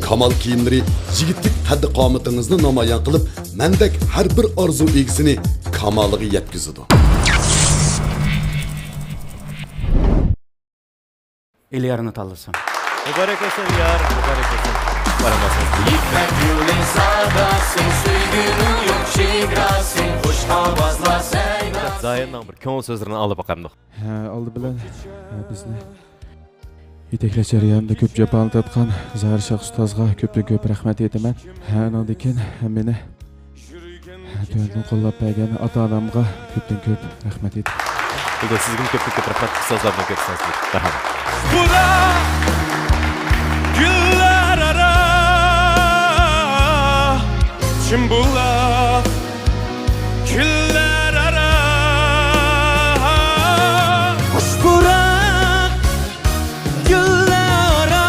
كامال كىيىملىرى يىگىتلىك قەددى-قامىتىڭىزنى نامايان قىلىپ، مەندەك ھەر بىر ئارزۇ ئىگىسىنى كامالىغا يەتكۈزىدۇ. ئېلىيارنى تاللىسام. مۇبارەك بولسۇن، ئېلىيار، مۇبارەك بولسۇن. بارماسمىز. يىپەك يولى ساداسى، سۆيگۈنىڭ يوق چېگراسى، خۇش ئاۋازلار سەيدا. زايەننىڭ بىر كۆڭۈل سۆزلىرىنى ئاڭلاپ باقامدۇق. ھە، ئالدى بىلەن، ھە، بىزنى يېتەكلەش جەريانىدا كۆپ جاپالىنى تارتقان زاھىر شاھ ئۇستازغا كۆپتىن كۆپ رەھمەت ئېيتىمەن. ھە، ئۇنىڭدىن كېيىن ھەممىنى تۆۋەندىن قوللاپ بەرگەن ئاتا-ئانامغا كۆپتىن كۆپ رەھمەت ئېيتىمەن. بولدى، سىزگىمۇ كۆپتىن كۆپ رەھمەت، ئۇستازلارغا كۆپ ساز. مەرھەمەت. بۇلاق، گۈللەر ئارا، چىم بۇلاق، كۈنلەر ئارا. خۇش پۇراق، گۈللەر ئارا،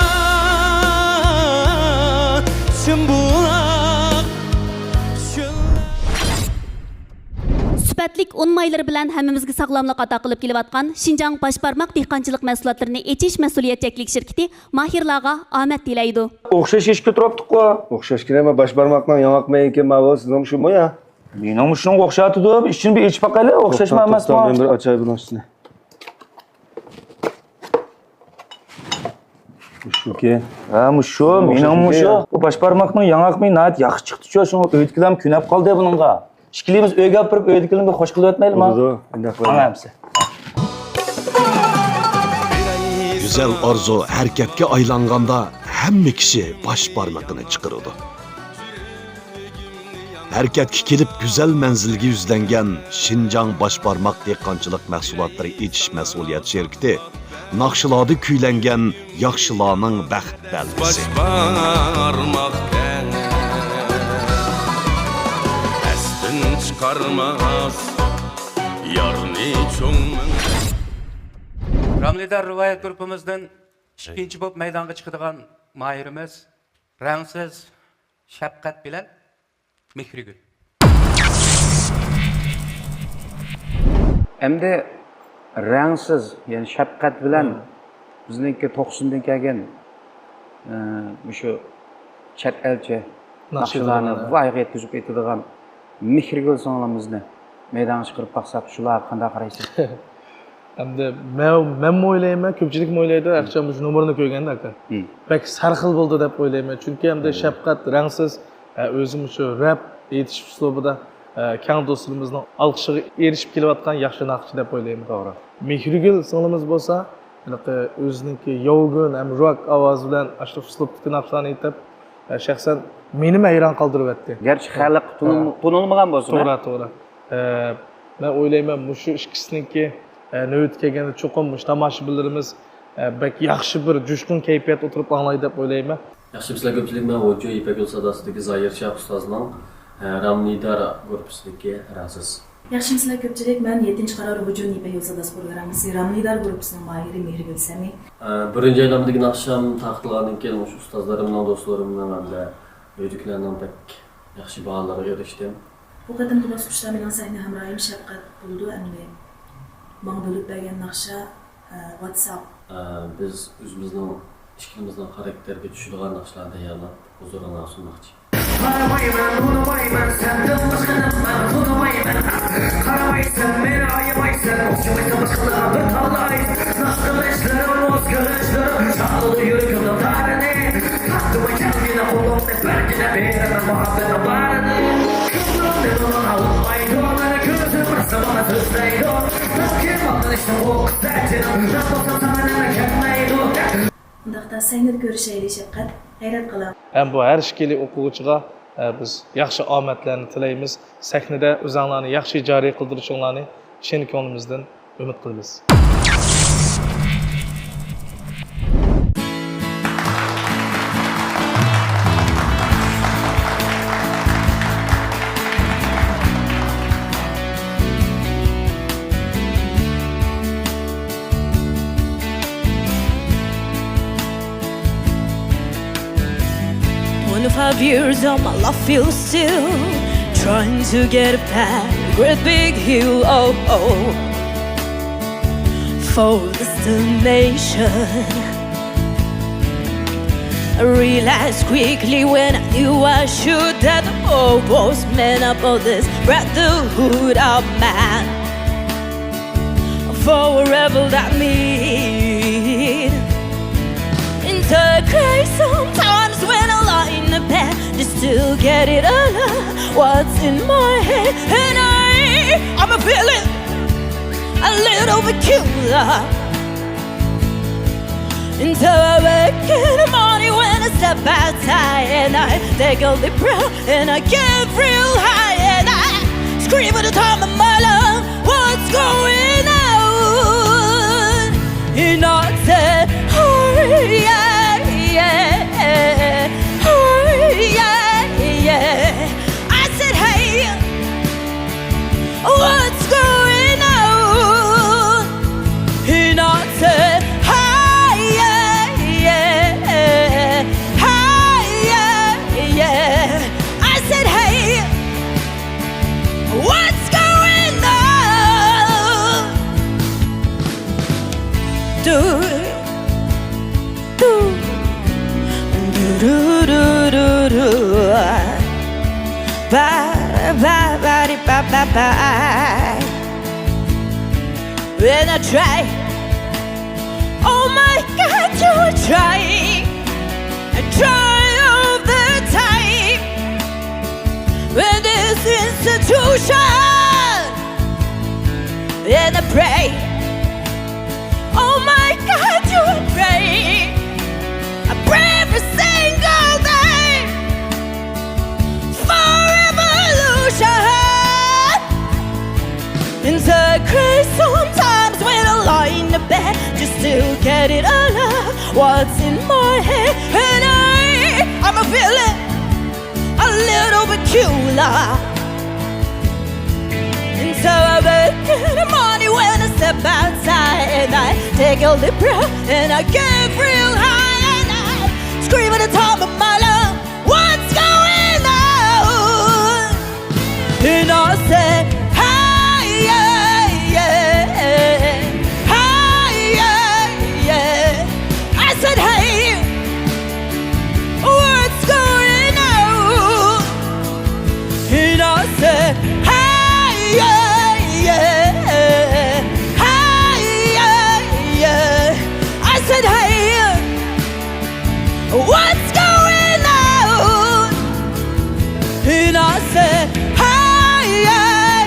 چىم بۇلاق، چۆللەر. سۈپەتلىك ئۇن مايلىرى بىلەن ھەممىمىزگە ساغلاملىق ئاتا قىلىپ كېلىۋاتقان شىنجاڭ باش بارماق دېھقانچىلىق مەھسۇلاتلىرىنى ئېچىش مەسئۇلىيەت چەكلىك شىركىتى ماھىرلارغا ئامەت تىلەيدۇ. ئوخشاش ئىش كۆتۈرۈپتۇققۇ. ئوخشاش كېلەيمۇ، باش بارماقنىڭ ياڭاق مېيىكى ماۋۇ، سىزنىڭ شۇمۇ يا؟ مېنىڭمۇ شۇنىڭغا ئوخشاۋاتىدۇ. ئىچىنى بىر ئېچىپ باقايلى، ئوخشاشمۇ توختاڭ، ئەمەسمۇ؟ توختاڭ، مەن بىر ئاچاي بۇنىڭ ئۈستىنى. مۇشۇكى. ھە، مۇشۇ، مېنىڭ مۇشۇ. ئوخشاشكى. بۇ باش بارماقنىڭ ياڭاق مېيى ناھايىتى ياخشى چىقتىچۇ، شۇڭا ئۆيدىكىلەرمۇ كۆنۈپ قالدى بۇنىڭغا. ئىككىلىمىز ئۆيگە ئاپىرىپ، ئۆيدىكىلەرنى بىر خوش قىلىۋەتمەيلىما؟ بولىدۇ، ئۇنداق قىلايلى. ماڭا ئەمسە. گۈزەل ئارزۇ ھەرىكەتكە ئايلانغاندا، ھەممە كىشى باش بارمىقىنى چىقىرىدۇ. ھەرىكەتكە كېلىپ، گۈزەل مەنزىلگە يۈزلەنگەن شىنجاڭ باش بارماق دېھقانچىلىق مەھسۇلاتلىرى ئېچىش مەسئۇلىيەت شىركىتى ناخشىلاردا كۈيلەنگەن ياخشىلارنىڭ بەخت بەلگىسى. باش بارماق دەڭ ئەستىن چىقارماس يارنى چوڭ مىڭ. راملىدار رىۋايەت گۇرۇپپىمىزدىن ئىككىنچى بولۇپ مەيدانغا چىقىدىغان ماھىرىمىز رەڭسىز شەپقەت بىلەن مېھرىگۈل. ئەمدى رەڭسىز، يەنى شەپقەت بىلەن بىزنىڭكى توقساندىن كەلگەن، ئە، مۇشۇ چەت ئەلچە ناخشىلارنى ۋايىغا يەتكۈزۈپ ئېيتىدىغان مېھرىگۈل سىڭلىمىزنى مەيدانغا چىقىرىپ باقساق، شۇلارغا قانداق قارايسىز؟ ئەمدى مەن، مەنمۇ ئويلايمەن، كۆپچىلىكمۇ ئويلايدۇ، ئەخچان مۇشۇ نومۇرنى كۆرگەندە، ئاكا. مم. بەك سەرخىل بولدى دەپ ئويلايمەن. چۈنكى ئەمدى شەپقەت رەڭسىز، ئە، ئۆزى مۇشۇ رەپ ئېيتىش ئۇسلۇبىدا، ئە، كەڭ دوستلىرىمىزنىڭ ئالقىشىغا ئېرىشىپ كېلىۋاتقان ياخشى ناخشىچى دەپ ئويلايمەن. توغرا. مېھرىگۈل سىڭلىمىز بولسا، ھېلىقى ئۆزىنىڭكى ياۋىگۈن ھەم روك ئاۋازى بىلەن ئاشۇ ئۇسلۇبتىكى ناخشىلارنى ئېيتىپ، ئە، شەخسەن مېنىمۇ ھەيران قالدۇرۇۋەتتى. گەرچە خەلق تونۇل-، ھە. تونۇلمىغان بولسىمۇ، ھە؟ توغرا، توغرا. ئە، مەن ئويلايمەن، مۇشۇ ئىككىسىنىڭكى، ئە، نۆۋىتى كەلگەندە چوقۇم مۇشۇ تاماشىبىنلىرىمىز، ئە، بەك ياخشى بىر جۇشقۇن كەيپىياتتا ئولتۇرۇپ ئاڭلايدۇ دەپ ئويلايمەن. ياخشىمۇسىلەر كۆپچىلىك، مەن ھوججۇ يىپەك يول ساداسىدىكى زاھىر شاھ ئۇستازنىڭ، ئە، رامنىدار گۇرۇپپىسىدىكى رازىز. ياخشىمۇسىلەر كۆپچىلىك، مەن يەتتىنچى قارار ھۇجۇم يىپەك يول ساداسى پروگراممىسى رامنىدار گۇرۇپپىسىنىڭ ماھىرى مېھرىگۈل سەمى. ئە، بىرىنچى ئايلامدىكى ناخشام تارقىتىلغاندىن كېيىن، مۇشۇ ئۇستازلىرىمنىڭ، دوستلىرىمنىڭ ھەمدە ئۆيدىكىلەرنىڭ بەك ياخشى باھالارغا ئېرىشتىم. بۇ قېتىمقى باسقۇچتا مېنىڭ سەھنە ھەمراھىم شەپقەت بولىدۇ، ئەمدى ماڭا بۆلۈپ بەرگەن ناخشا، ئە، ۋاتساپ. ئە، بىز ئۆزىمىزنىڭ ئىككىمىزنىڭ خاراكتېرىگە چۈشىدىغان ناخشىلارنى تەييارلاپ، ھۇزۇرۇڭلارغا سۇنماقچى. قارىمايمەن، ئۇنىمايمەن، سەندىن باشقىنى مەن تونۇمايمەن. قارىمايسەن، مېنى ئايىمايسەن، ئوخشىمايسەن باشقىلارغا بىر تاللايسەن. ناخشا قىلىشلىرىڭ، مۇز كۆرۈشلىرىڭ چالىدۇ يۈرىكىمنىڭ تارىنى. تارتىمەن كەلگىنە قولۇڭنى، بەرگىنە بېرىمەن مۇھەببەتنىڭ بارىنى. كۆڭلۈمنى بۇلۇڭ ئاۋۇتمايدۇ، مېنى كۆزۈم بىرسى ماڭا سۆزلەيدۇ. بەلكىم ئالدىنىشتىن قورقىسەن جېنىم، راست بولسام ساڭا نېمە كەلمەيدۇ. ئۇنداقتا سەھنىدە كۆرۈشەيلى شەپقەت، غەيرەت قىلىڭ. ھەم بۇ ھەر ئىككىلى ئوقۇغۇچىغا، ئە، بىز ياخشى ئامەتلەرنى تىلەيمىز. سەھنىدە ئۆزۈڭلارنى ياخشى جارى قىلدۇرۇشۇڭلارنى چىن كۆڭلىمىزدىن ئۈمىد قىلىمىز. Twenty-five years of my life feels still trying to get past the great big hill. Oh, oh. For destination. I realized quickly when I knew I should that the boy was man above this brotherhood of man. Forever that mean. It's a crazy sometimes when I lie in the bed, you still get it all. What's in my head? And I, I'm a feeling a little peculiar. Until I wake in the morning when I step outside and I take a deep breath and I get real high and I scream at the top of my lungs, what's going on? And I say, oh yeah, yeah, oh yeah, yeah. I said, hey, what's going on? And I said, hi, yeah, yeah, hi, yeah, yeah. I said, hey, what's going on? Do, do, do, do, do, do, do. Ba, ba, ba, di, ba, ba, ba. When I try, oh my God, you try, I try all the time. When this institution, and I pray, oh my God, you pray, I pray every single day for revolution. It's a crazy sometimes when I lie in the bed, just to get it all out. What's in my head? And I, I'm a feeling a little peculiar. And so I wake in the morning when I step outside and I take a deep breath and I get real high and I scream at the top of my lungs. What's going on? And I say, hi, yeah, yeah, hi, yeah, yeah. I said, hey, what's going on? And I said, hi, yeah, yeah, hi, yeah, yeah. I said, hey, what's going on? And I said, hi, yeah,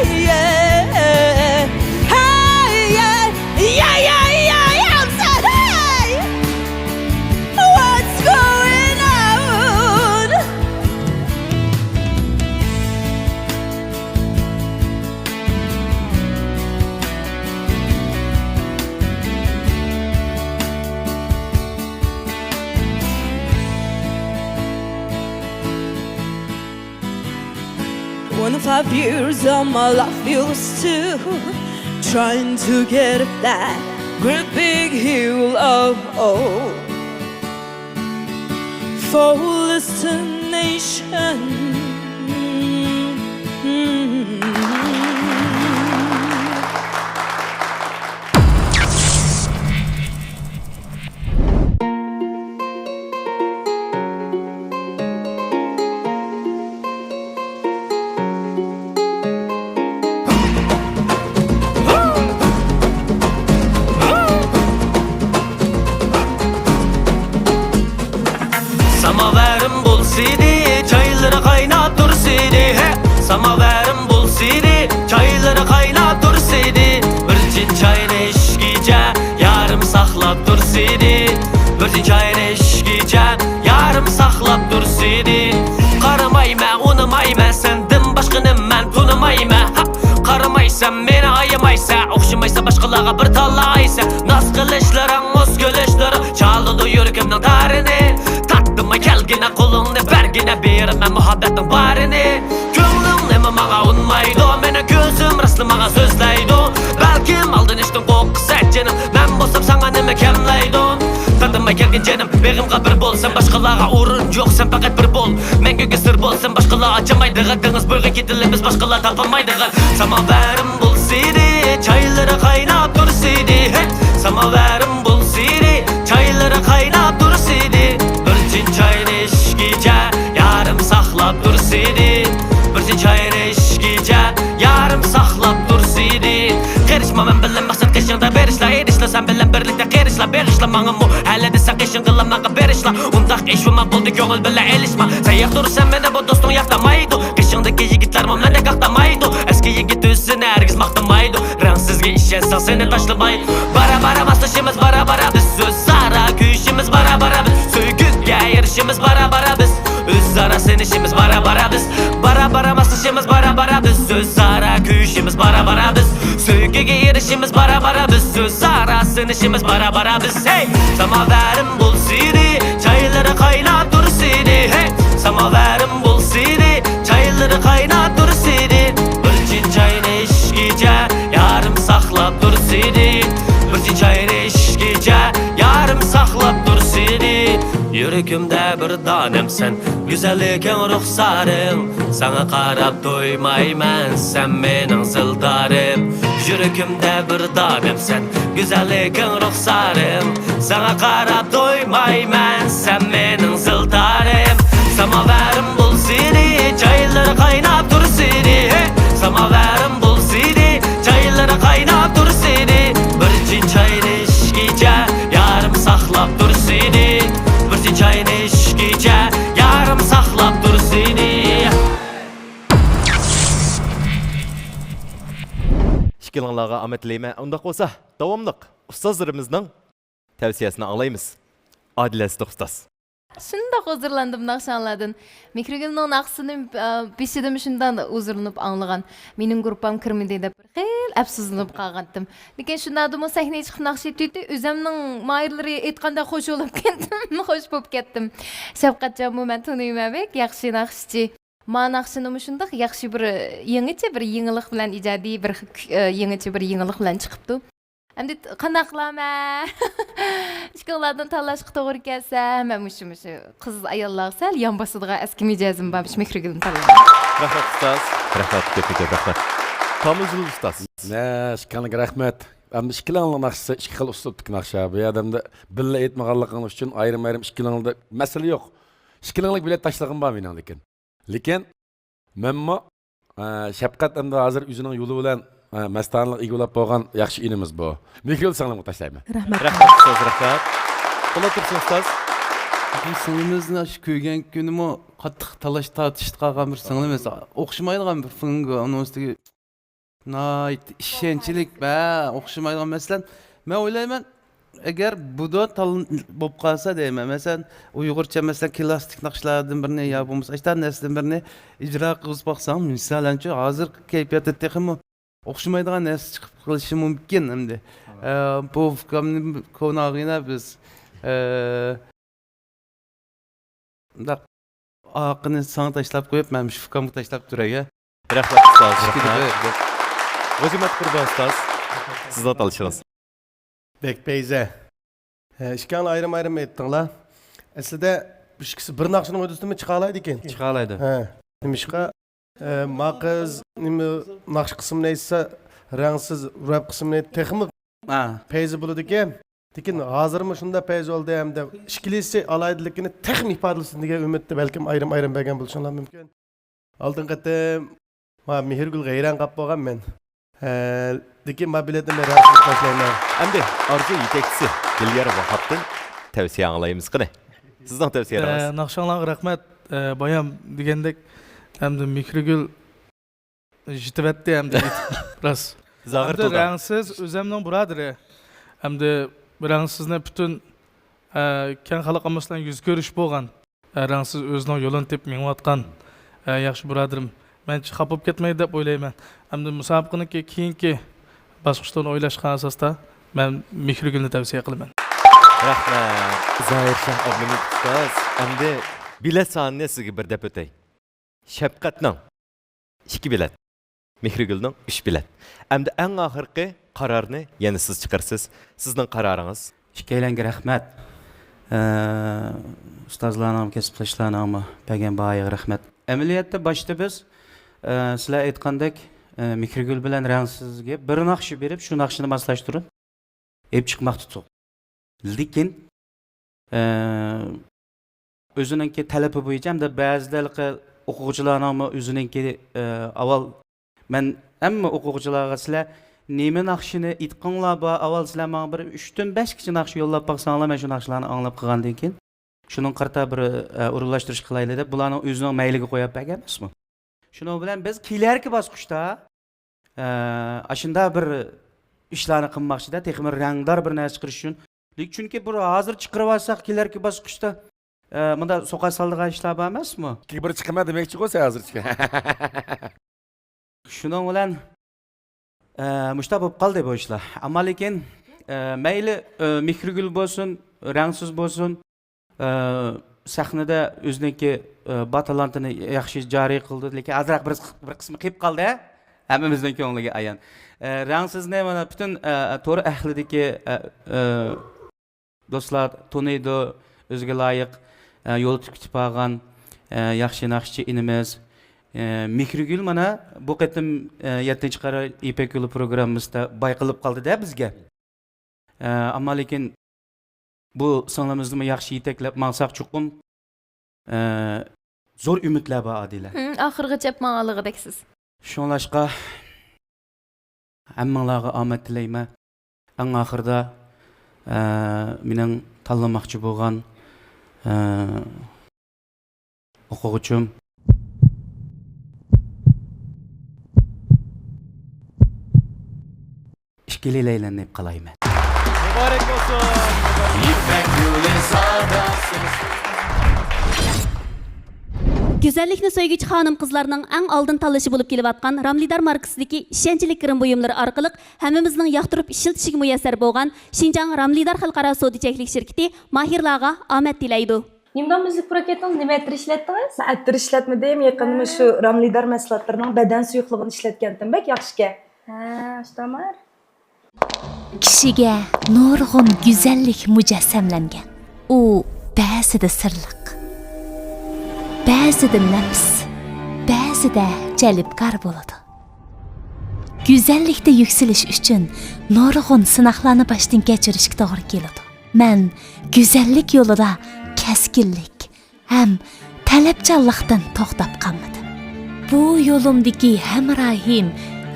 Five years of my life, you still trying to get up that great big hill of hope for destination. ساماۋارىم بولسىدى، چايلىرى قايناپ تۇرسىدى، ھە! ساماۋارىم بولسىدى، چايلىرى قايناپ تۇرسىدى، بىر چىن چاينى ئىچكىچە يارىم ساقلاپ تۇرسىدى، بىر چىن چاينى ئىچكىچە يارىم ساقلاپ تۇرسىدى. قارىمايمەن، ئۇنىمايمەن، سەندىن باشقىنى مەن تونۇمايمەن. ھا! قارىمايسەن، مېنى ئايىمايسەن، ئوخشىمايسەن باشقىلارغا بىر تالايسەن. ناز قىلىشلىرىڭ، مۇز كۈلۈشلىرىڭ چالىدۇ يۈرىكىمنىڭ تارىنى. تارتتىممۇ كەلگىنە، قولۇڭنى بەرگىنە، بېرىمەن مۇھەببەتنىڭ بارىنى. كۆڭلۈڭ نېمە ماڭا ئۇنىمايدۇ، مېنىڭ كۆزۈم راستلا ماڭا سۆزلەيدۇ. بەلكىم ئالدىنىشتىن قورقىسەن جېنىم، مەن بولسام ساڭا نېمە كەملەيدۇ؟ تارتىنماي كەلگىن جېنىم، بېغىمغا بىر بول، سەن باشقىلارغا ئورۇن يوق، سەن پەقەت بىر بول. مەڭگۈگە سىر بولسۇن، باشقىلار ئاچالمايدىغان دېڭىز بويىغا كېتىلىمىز، باشقىلار تاپالمايدىغان. ساماۋارىم بولسىدى، چايلىرى قايناپ تۇرسىدى، ھەي! ساماۋارىم بولسىدى، چايلىرى قايناپ تۇرسىدى، بىر چىن چاينى ئىچكىچە يارىم ساقلاپ تۇرسىدى، بىر چىن چاينى ئىچكىچە يارىم ساقلاپ تۇرسىدى. قېرىشما مەن بىلەن مەقسەت قېشىڭدا بېرىشلا، ئېرىشلا سەن بىلەن بىرلىكتە قېرىشلا، بېغىشلا ماڭىمۇ ھەلە دېسەڭ قېشىڭغىلا ماڭا بېرىشلا. ئۇنداق ئىش بولما بولدى، كۆڭۈل بىلەن ئېلىشما، سەن ياقتۇرىسەن مېنى، بۇ دوستۇڭ ياقتۇرمايدۇ. قېشىڭدىكى يىگىتلەرمۇ مەندەك ئاقتىمايدۇ، ئەسكى يىگىت ئۆزىنى ھەرگىز ماختىمايدۇ. رەڭسىزگە ئىشەنسەڭ سېنى تاشلىمايدۇ. بارا بارا ماسلىشىمىز، بارا بارا بىز، ئۆزئارا كۆيۈشىمىز، بارا بارا بىز، سۆيگۈگە ئېرىشىمىز، بارا بارا بىز، ئۆزئارا سىنىشىمىز، بارا بارا بىز، بارا بارا ماسلىشىمىز، بارا بارا بىز، ئۆزئارا كۆيۈشىمىز، بارا بارا بىز، سۆيگۈگە ئېرىشىمىز، بارا بارا بىز، ئۆزئارا سىنىشىمىز، بارا بارا بىز. ھەي! ساماۋارىم بولسىدى، چايلىرى قايناپ تۇرسىدى، ھەي! ساماۋارىم بولسىدى، چايلىرى قايناپ تۇرسىدى، بىر چىن چاينى ئىچكىچە يارىم ساقلاپ تۇرسىدى، بىر چىن چاينى ئىچكىچە يارىم ساقلاپ تۇرسىدى. يۈرىكىمدە بىر دانەم سەن، گۈزەللىكىڭ، رۇخسارىڭ، ساڭا قاراپ تويمايمەن، سەن مېنىڭ زىلدارىم. يۈرىكىمدە بىر دانەم سەن، گۈزەللىكىڭ، رۇخسارىڭ، ساڭا قاراپ تويمايمەن، سەن مېنىڭ زىلدارىم. ساماۋارىم بولسىدى، چايلىرى قايناپ تۇرسىدى، ھەي! ساماۋارىم بولسىدى، چايلىرى قايناپ تۇرسىدى، بىر چىن چاينى ئىچكىچە يارىم ساقلاپ تۇرسىدى، بىر چىن چاينى ئىچكىچە يارىم ساقلاپ تۇرسىدى. ئىككىلىڭلارغا ئامەت تىلەيمەن. ئۇنداق بولسا، داۋاملىق ئۇستازلىرىمىزنىڭ تەۋسىيەسىنى ئاڭلايمىز. ئادىلە سىدىق ئۇستاز. شۇنداق ھۇزۇرلاندىم ناخشاڭلاردىن. مېھرىگۈلنىڭ ناخشىسىنى، ئە، بېشىدىمۇ شۇنداق ھۇزۇرلىنىپ ئاڭلىغان. مېنىڭ گۇرۇپپام كىرمىدى دەپ بىر خېلى ئەپسۇسلىنىپ قالغانتىم. لېكىن شۇنداقتىمۇ سەھنىگە چىقىپ ناخشا ئېيتىۋىدى. ئۆزەمنىڭ ماھىرلىرى ئېيتقاندەك خوش بولۇپ كەتتىم، خوش بولۇپ كەتتىم. شەپقەتجانمۇ مەن تونۇيمەن، بەك ياخشى ناخشىچى. ما ناخشىنىمۇ شۇنداق ياخشى بىر يېڭىچە بىر يېڭىلىق بىلەن ئىجادىي بىر، ئە، يېڭىچە بىر يېڭىلىق بىلەن چىقىپتۇ. ئەمدى قانداق قىلامەن؟ ئىككىڭلاردىن تاللاشقا توغرا كەلسە، مەن مۇشۇ، مۇشۇ قىز ئاياللارغا سەل يان باسىدىغان ئەسكى مىجەزىم بار، مۇشۇ مېھرىگۈلنى تاللايمەن. رەھمەت ئۇستاز. رەھمەت، كۆپتىن كۆپ رەھمەت. تامىزۇل ئۇستاز. نە، ئىككىڭلارغا رەھمەت. ئەمدى ئىككىلەڭلارنىڭ ناخشىسى ئىككى خىل ئۇسلۇبتىكى ناخشا. بۇ يەردە ئەمدى بىللە ئېيتمىغانلىقىڭلار ئۈچۈن ئايرىم-ئايرىم ئىككىلىڭلاردا مەسىلە يوق. ئىككىلىڭلارغا بېلەت تاشلىغىنىم بار مېنىڭ لېكىن. لېكىن مەنمۇ، ئە، شەپقەت ئەمدى ھازىر ئۆزىنىڭ يولى بىلەن، ئە، مەستانىلىك ئىگىلەپ بولغان ياخشى ئىنىمىز بۇ. مېھرىگۈل سىڭلىمغا تاشلايمەن. رەھمەت. رەھمەت ئۇستاز، رەھمەت. بولا تۇرسۇن ئۇستاز. بۇ سىڭلىمىزنى شۇ كۆرگەن كۈنىمۇ قاتتىق تالاش تارتىشتا قالغان بىر سىڭلىمىز. ئوخشىمايدىغان بىر فېڭگو ئۇنىڭ ئۈستىگە ناھايىتى ئىشەنچلىك، ھە، ئوخشىمايدىغان. مەسىلەن، مەن ئويلايمەن، ئەگەر بۇدا تال بولۇپ قالسا دەيمەن، مەسىلەن، ئۇيغۇرچە، مەسىلەن، كلاسسىك ناخشىلاردىن بىرنى يا بولمىسا ئاشۇنداق نەرسىدىن بىرنى ئىجرا قىلىپ باقساڭ، مىسالەنچۇ، ھازىرقى كەيپىياتتا تېخىمۇ ئوخشىمايدىغان نەرسە چىقىپ قېلىشى مۇمكىن ئەمدى. ئە، بۇ ئۇكامنى كونا ئاغىنە بىز، ئە، مۇنداق ئاقىنى ساڭا تاشلاپ قويۇپ، مەن مۇشۇ ئۇكامغا تاشلاپ تۇراي. رەھمەت ئۇستاز، رەھمەت. غوجىمەت قۇربان ئۇستاز، سىزنىڭ تاللىشىڭىز. بەك پەيزە. ھە، ئىككىڭلار ئايرىم-ئايرىم ئېيتتىڭلار. ئەسلىدە ئىككىسى بىر ناخشىنىڭ ئۆتىسىدىمۇ چىقالايدىكەن. چىقالايدۇ. ھە. نېمىشقا؟ ئە، ما قىز نېمە ناخشا قىسمىنى ئېيتسا، رەڭسىز رەپ قىسمىنى تېخىمۇ ھە. پەيزى بولىدىكەن. لېكىن ھازىرمۇ شۇنداق پەيزى بولدى ھەمدە ئىككىلىسى ئالاھىدىلىكىنى تېخىمۇ ئىپادىلىسۇن دېگەن ئۈمىدتە بەلكىم ئايرىم-ئايرىم بەرگەن بولۇشۇڭلار مۇمكىن. ئالدىنقى قېتىم ما مېھرىگۈلگە ھەيران قاپ بولغان مەن. ھە، لېكىن ما بېلەتنى مەن رەڭسىز باشلايمەن. ئەمدى ئارزۇ يېتەكچىسى دىليار ۋاھاپتىن تەۋسىيە ئاڭلايمىز قېنى. سىزنىڭ تەۋسىيەلىرىڭىز؟ ئە، ناخشاڭلارغا رەھمەت. ئە، بايام دېگەندەك، ئەمدى مېھرىگۈل يېتىۋەتتى ئەمدى. راست. زاغىر ئەمدى تۇلدى. رەڭسىز ئۆزەمنىڭ بۇرادىرى. ئەمدى رەڭسىزنى پۈتۈن، ئە، كەڭ خەلق ئاممىسى بىلەن يۈز كۆرۈش بولغان. ئە، رەڭسىز ئۆزىنىڭ يولىنى تېپىپ مېڭىۋاتقان، ئە، ياخشى بۇرادىرىم. مەنچە خاپا بولۇپ كەتمەيدۇ دەپ ئويلايمەن. ئەمدى مۇسابىقىنىڭكى كېيىنكى باسقۇچلىرىنى ئويلاشقان ئاساستا مەن مېھرىگۈلنى تەۋسىيە قىلىمەن. رەھمەت. زاھىرشاھ ئابلىمىت ئۇستاز، ئەمدى بېلەت سانىنى سىزگە بىر دەپ ئۆتەي. شەپقەتنىڭ ئىككى بېلەت، مېھرىگۈلنىڭ ئۈچ بېلەت. ئەمدى ئەڭ ئاخىرقى قارارنى يەنە سىز چىقىرىسىز. سىزنىڭ قارارىڭىز؟ ئىككىيلەنگە رەھمەت. ئە، ئۇستازلارنىڭ، كەسىپداشلارنىڭمۇ بەرگەن باھايىغا رەھمەت. ئەمەلىيەتتە باشتا بىز، ئە، سىلەر ئېيتقاندەك، ئە، مېھرىگۈل بىلەن رەڭسىزگە بىر ناخشا بېرىپ، شۇ ناخشىنى ماسلاشتۇرۇپ ئېلىپ چىقماقچى ئىدۇق. لېكىن، ئە، ئۆزىنىڭكى تەلىپى بويىچە ھەمدە بەزىدە ھېلىقى ئوقۇغۇچىلارنىڭمۇ ئۆزىنىڭكى، ئە، ئاۋۋال مەن ھەممە ئوقۇغۇچىلارغا، سىلەر نېمە ناخشىنى ئېيتقىڭلار بار، ئاۋۋال سىلەر ماڭا بىر ئۈچتىن بەشكىچە ناخشا يوللاپ باقساڭلار، مەن شۇ ناخشىلارنى ئاڭلاپ قىلغاندىن كېيىن شۇنىڭغا قارىتا بىر، ئە، ئورۇنلاشتۇرۇش قىلايلى دەپ، بۇلارنىڭ ئۆزىنىڭ مەيلىگە قويۇپ بەرگەن ئەمەسمۇ؟ شۇنىڭ بىلەن بىز كېلەركى باسقۇچتا، ئە، ئاشۇنداق بىر ئىشلارنى قىلماقچىدا، تېخىمۇ رەڭدار بىر نەرسە چىقىرىش ئۈچۈن. لېكىن چۈنكى بۇ ھازىر چىقىرىۋالساق، كېلەركى باسقۇچتا، ئە، مۇنداق سوقا سالىدىغان ئىشلار بار ئەمەسمۇ؟ ئىككىگە بىر چىقىمەن دېمەكچىغۇ سەن ھازىرچە. شۇنىڭ بىلەن، ئە، مۇشۇنداق بولۇپ قالدى بۇ ئىشلار. ئەمما لېكىن، ئە، مەيلى، ئە، مېھرىگۈل بولسۇن، رەڭسىز بولسۇن، ئە، سەھنىدە ئۆزىنىڭكى، ئە، بار تالانتىنى ياخشى جارى قىلدى. لېكىن ئازراق بىر، بىر قىسمى قېلىپ قالدى. ھەممىمىزنىڭ كۆڭلىگە ئايان. ئە، رەڭسىزنى مانا پۈتۈن، ئە، تور ئەھلىدىكى، ئە، ئە، دوستلار تونۇيدۇ، ئۆزىگە لايىق، ئە، يولدا كۈتۈپ ئالغان، ئە، ياخشى ناخشىچى ئىنىمىز. ئە، مېھرىگۈل مانا بۇ قېتىم، ئە، يەتتىنچى قارار يىپەك يولى پروگراممىسىدا بايقىلىپ قالدى-دە بىزگە. ئە، ئەمما لېكىن بۇ سىڭلىمىزنىمۇ ياخشى يېتەكلەپ ماڭساق چوقۇم، ئە، زور ئۈمىدلەر بار، ئادىلە. ھىم، ئاخىرغىچە ئەپ ماڭالىغۇدەكسىز. شۇڭلاشقا، ھەممىڭلارغا ئامەت تىلەيمەن. ئەڭ ئاخىرىدا، ئە، مېنىڭ تاللىماقچى بولغان، ئە، ئوقۇغۇچىم ئىككىلەيلەننى قىلايمەن. مۇبارەك بولسۇن! يىپەك يولى ساداسى. گۈزەللىكنى سۆيگۈچى خانىم-قىزلارنىڭ ئەڭ ئالدىن تاللىشى بولۇپ كېلىۋاتقان راملىدار ماركىسىدىكى ئىشەنچلىك گىرىم بۇيۇملىرى ئارقىلىق ھەممىمىزنىڭ ياقتۇرۇپ ئىشلىتىشىگە مۇيەسسەر بولغان شىنجاڭ راملىدار خەلقئارا سودا چەكلىك شىركىتى ماھىرلارغا ئامەت تىلەيدۇ. نېمىدام مۈزۈك پروكېتىڭىز؟ نېمە ئەتىر ئىشلەتتىڭىز؟ مەن ئەتىر ئىشلەتمىدىم، يېقىندا مۇشۇ راملىدار مەھسۇلاتلىرىنىڭ بەدەن سۇيۇقلۇقىنى ئىشلەتكەنتىم، بەك ياخشىكەن. ھە، ئاشتامار. كىشىگە نۇرغۇن گۈزەللىك مۇجەسسەملەنگەن. ئۇ بەزىدە سىرلىق، بەزىدە نەپىس، بەزىدە جەلپكار بولىدۇ. گۈزەللىكتە يۈكسىلىش ئۈچۈن نۇرغۇن سىناقلارنى باشتىن كەچۈرۈشكە توغرا كېلىدۇ. مەن گۈزەللىك يولىدا كەسكىنلىك ھەم تەلەپچانلىقتىن توختاپ قالمىدىم. بۇ يولۇمدىكى ھەمراھىم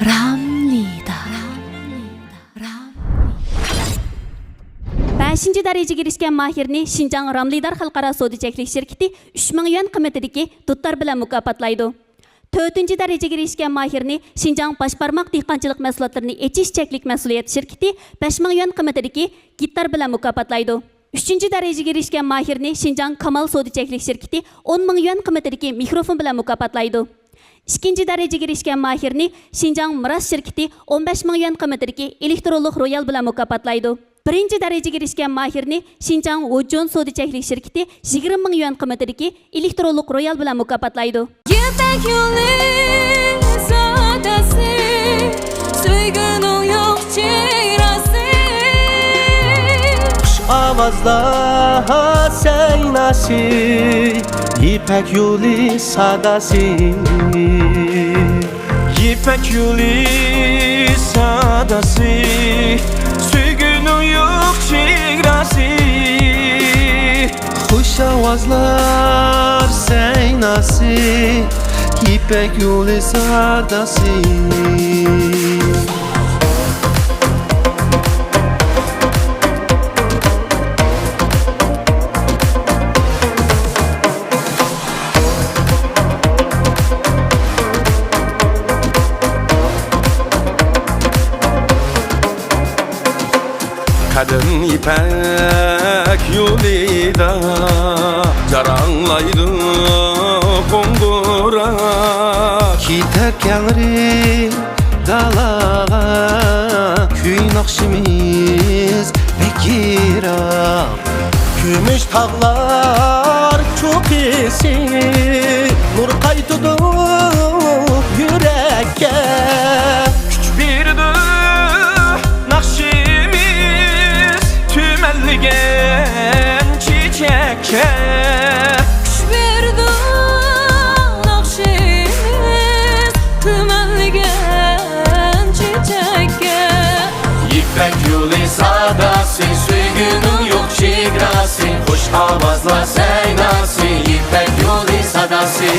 راملىدا. بەشىنچى دەرىجىگە ئېرىشكەن ماھىرنى شىنجاڭ راملىدار خەلقئارا سودا چەكلىك شىركىتى ئۈچ مىڭ يۈەن قىممىتىدىكى دۇتار بىلەن مۇكاپاتلايدۇ. تۆتىنچى دەرىجىگە ئېرىشكەن ماھىرنى شىنجاڭ باش بارماق دېھقانچىلىق مەھسۇلاتلىرىنى ئېچىش چەكلىك مەسئۇلىيەت شىركىتى بەش مىڭ يۈەن قىممىتىدىكى گىتار بىلەن مۇكاپاتلايدۇ. ئۈچىنچى دەرىجىگە ئېرىشكەن ماھىرنى شىنجاڭ كامال سودا چەكلىك شىركىتى ئون مىڭ يۈەن قىممىتىدىكى مىكروفون بىلەن مۇكاپاتلايدۇ. ئىككىنچى دەرىجىگە ئېرىشكەن ماھىرنى شىنجاڭ مىراس شىركىتى ئون بەش مىڭ يۈەن قىممىتىدىكى ئېلېكترونلۇق رويال بىلەن مۇكاپاتلايدۇ. بىرىنچى دەرىجىگە ئېرىشكەن ماھىرنى شىنجاڭ ۋۇجۇن سودا چەكلىك شىركىتى يىگىرمە مىڭ يۈەن قىممىتىدىكى ئېلېكترونلۇق رويال بىلەن مۇكاپاتلايدۇ. يىپەك يولى سۆيگۈنىڭ يوق چېگراسى. خۇش ئاۋازلار سەيناسى، يىپەك يولى ساداسى. يىپەك يولى ساداسى، سۆيگۈنىڭ يوق چېگراسى. خۇش ئاۋازلار سەيناسى، يىپەك يولى ساداسى. قەدىم يىپەك يولىدا جاراڭلايدۇ قوڭغۇراق. كېتەر كەڭرى دالاغا، كۈن ئاخشىمىز بەك يىراق. كۈمۈش تاغلار چوققىسى نۇر قايتىدۇ يۈرەككە. كۈچ بېرىدۇ ناخشىمىز تۈمەنلىگەن چېچەككە. كۈچ بېرىدۇ ناخشىمىز تۈمەنلىگەن چېچەككە. يىپەك يولى ساداسى، سۆيگۈنىڭ يوق چېگراسى، خۇش ئاۋازلار سەيناسى، يىپەك يولى ساداسى.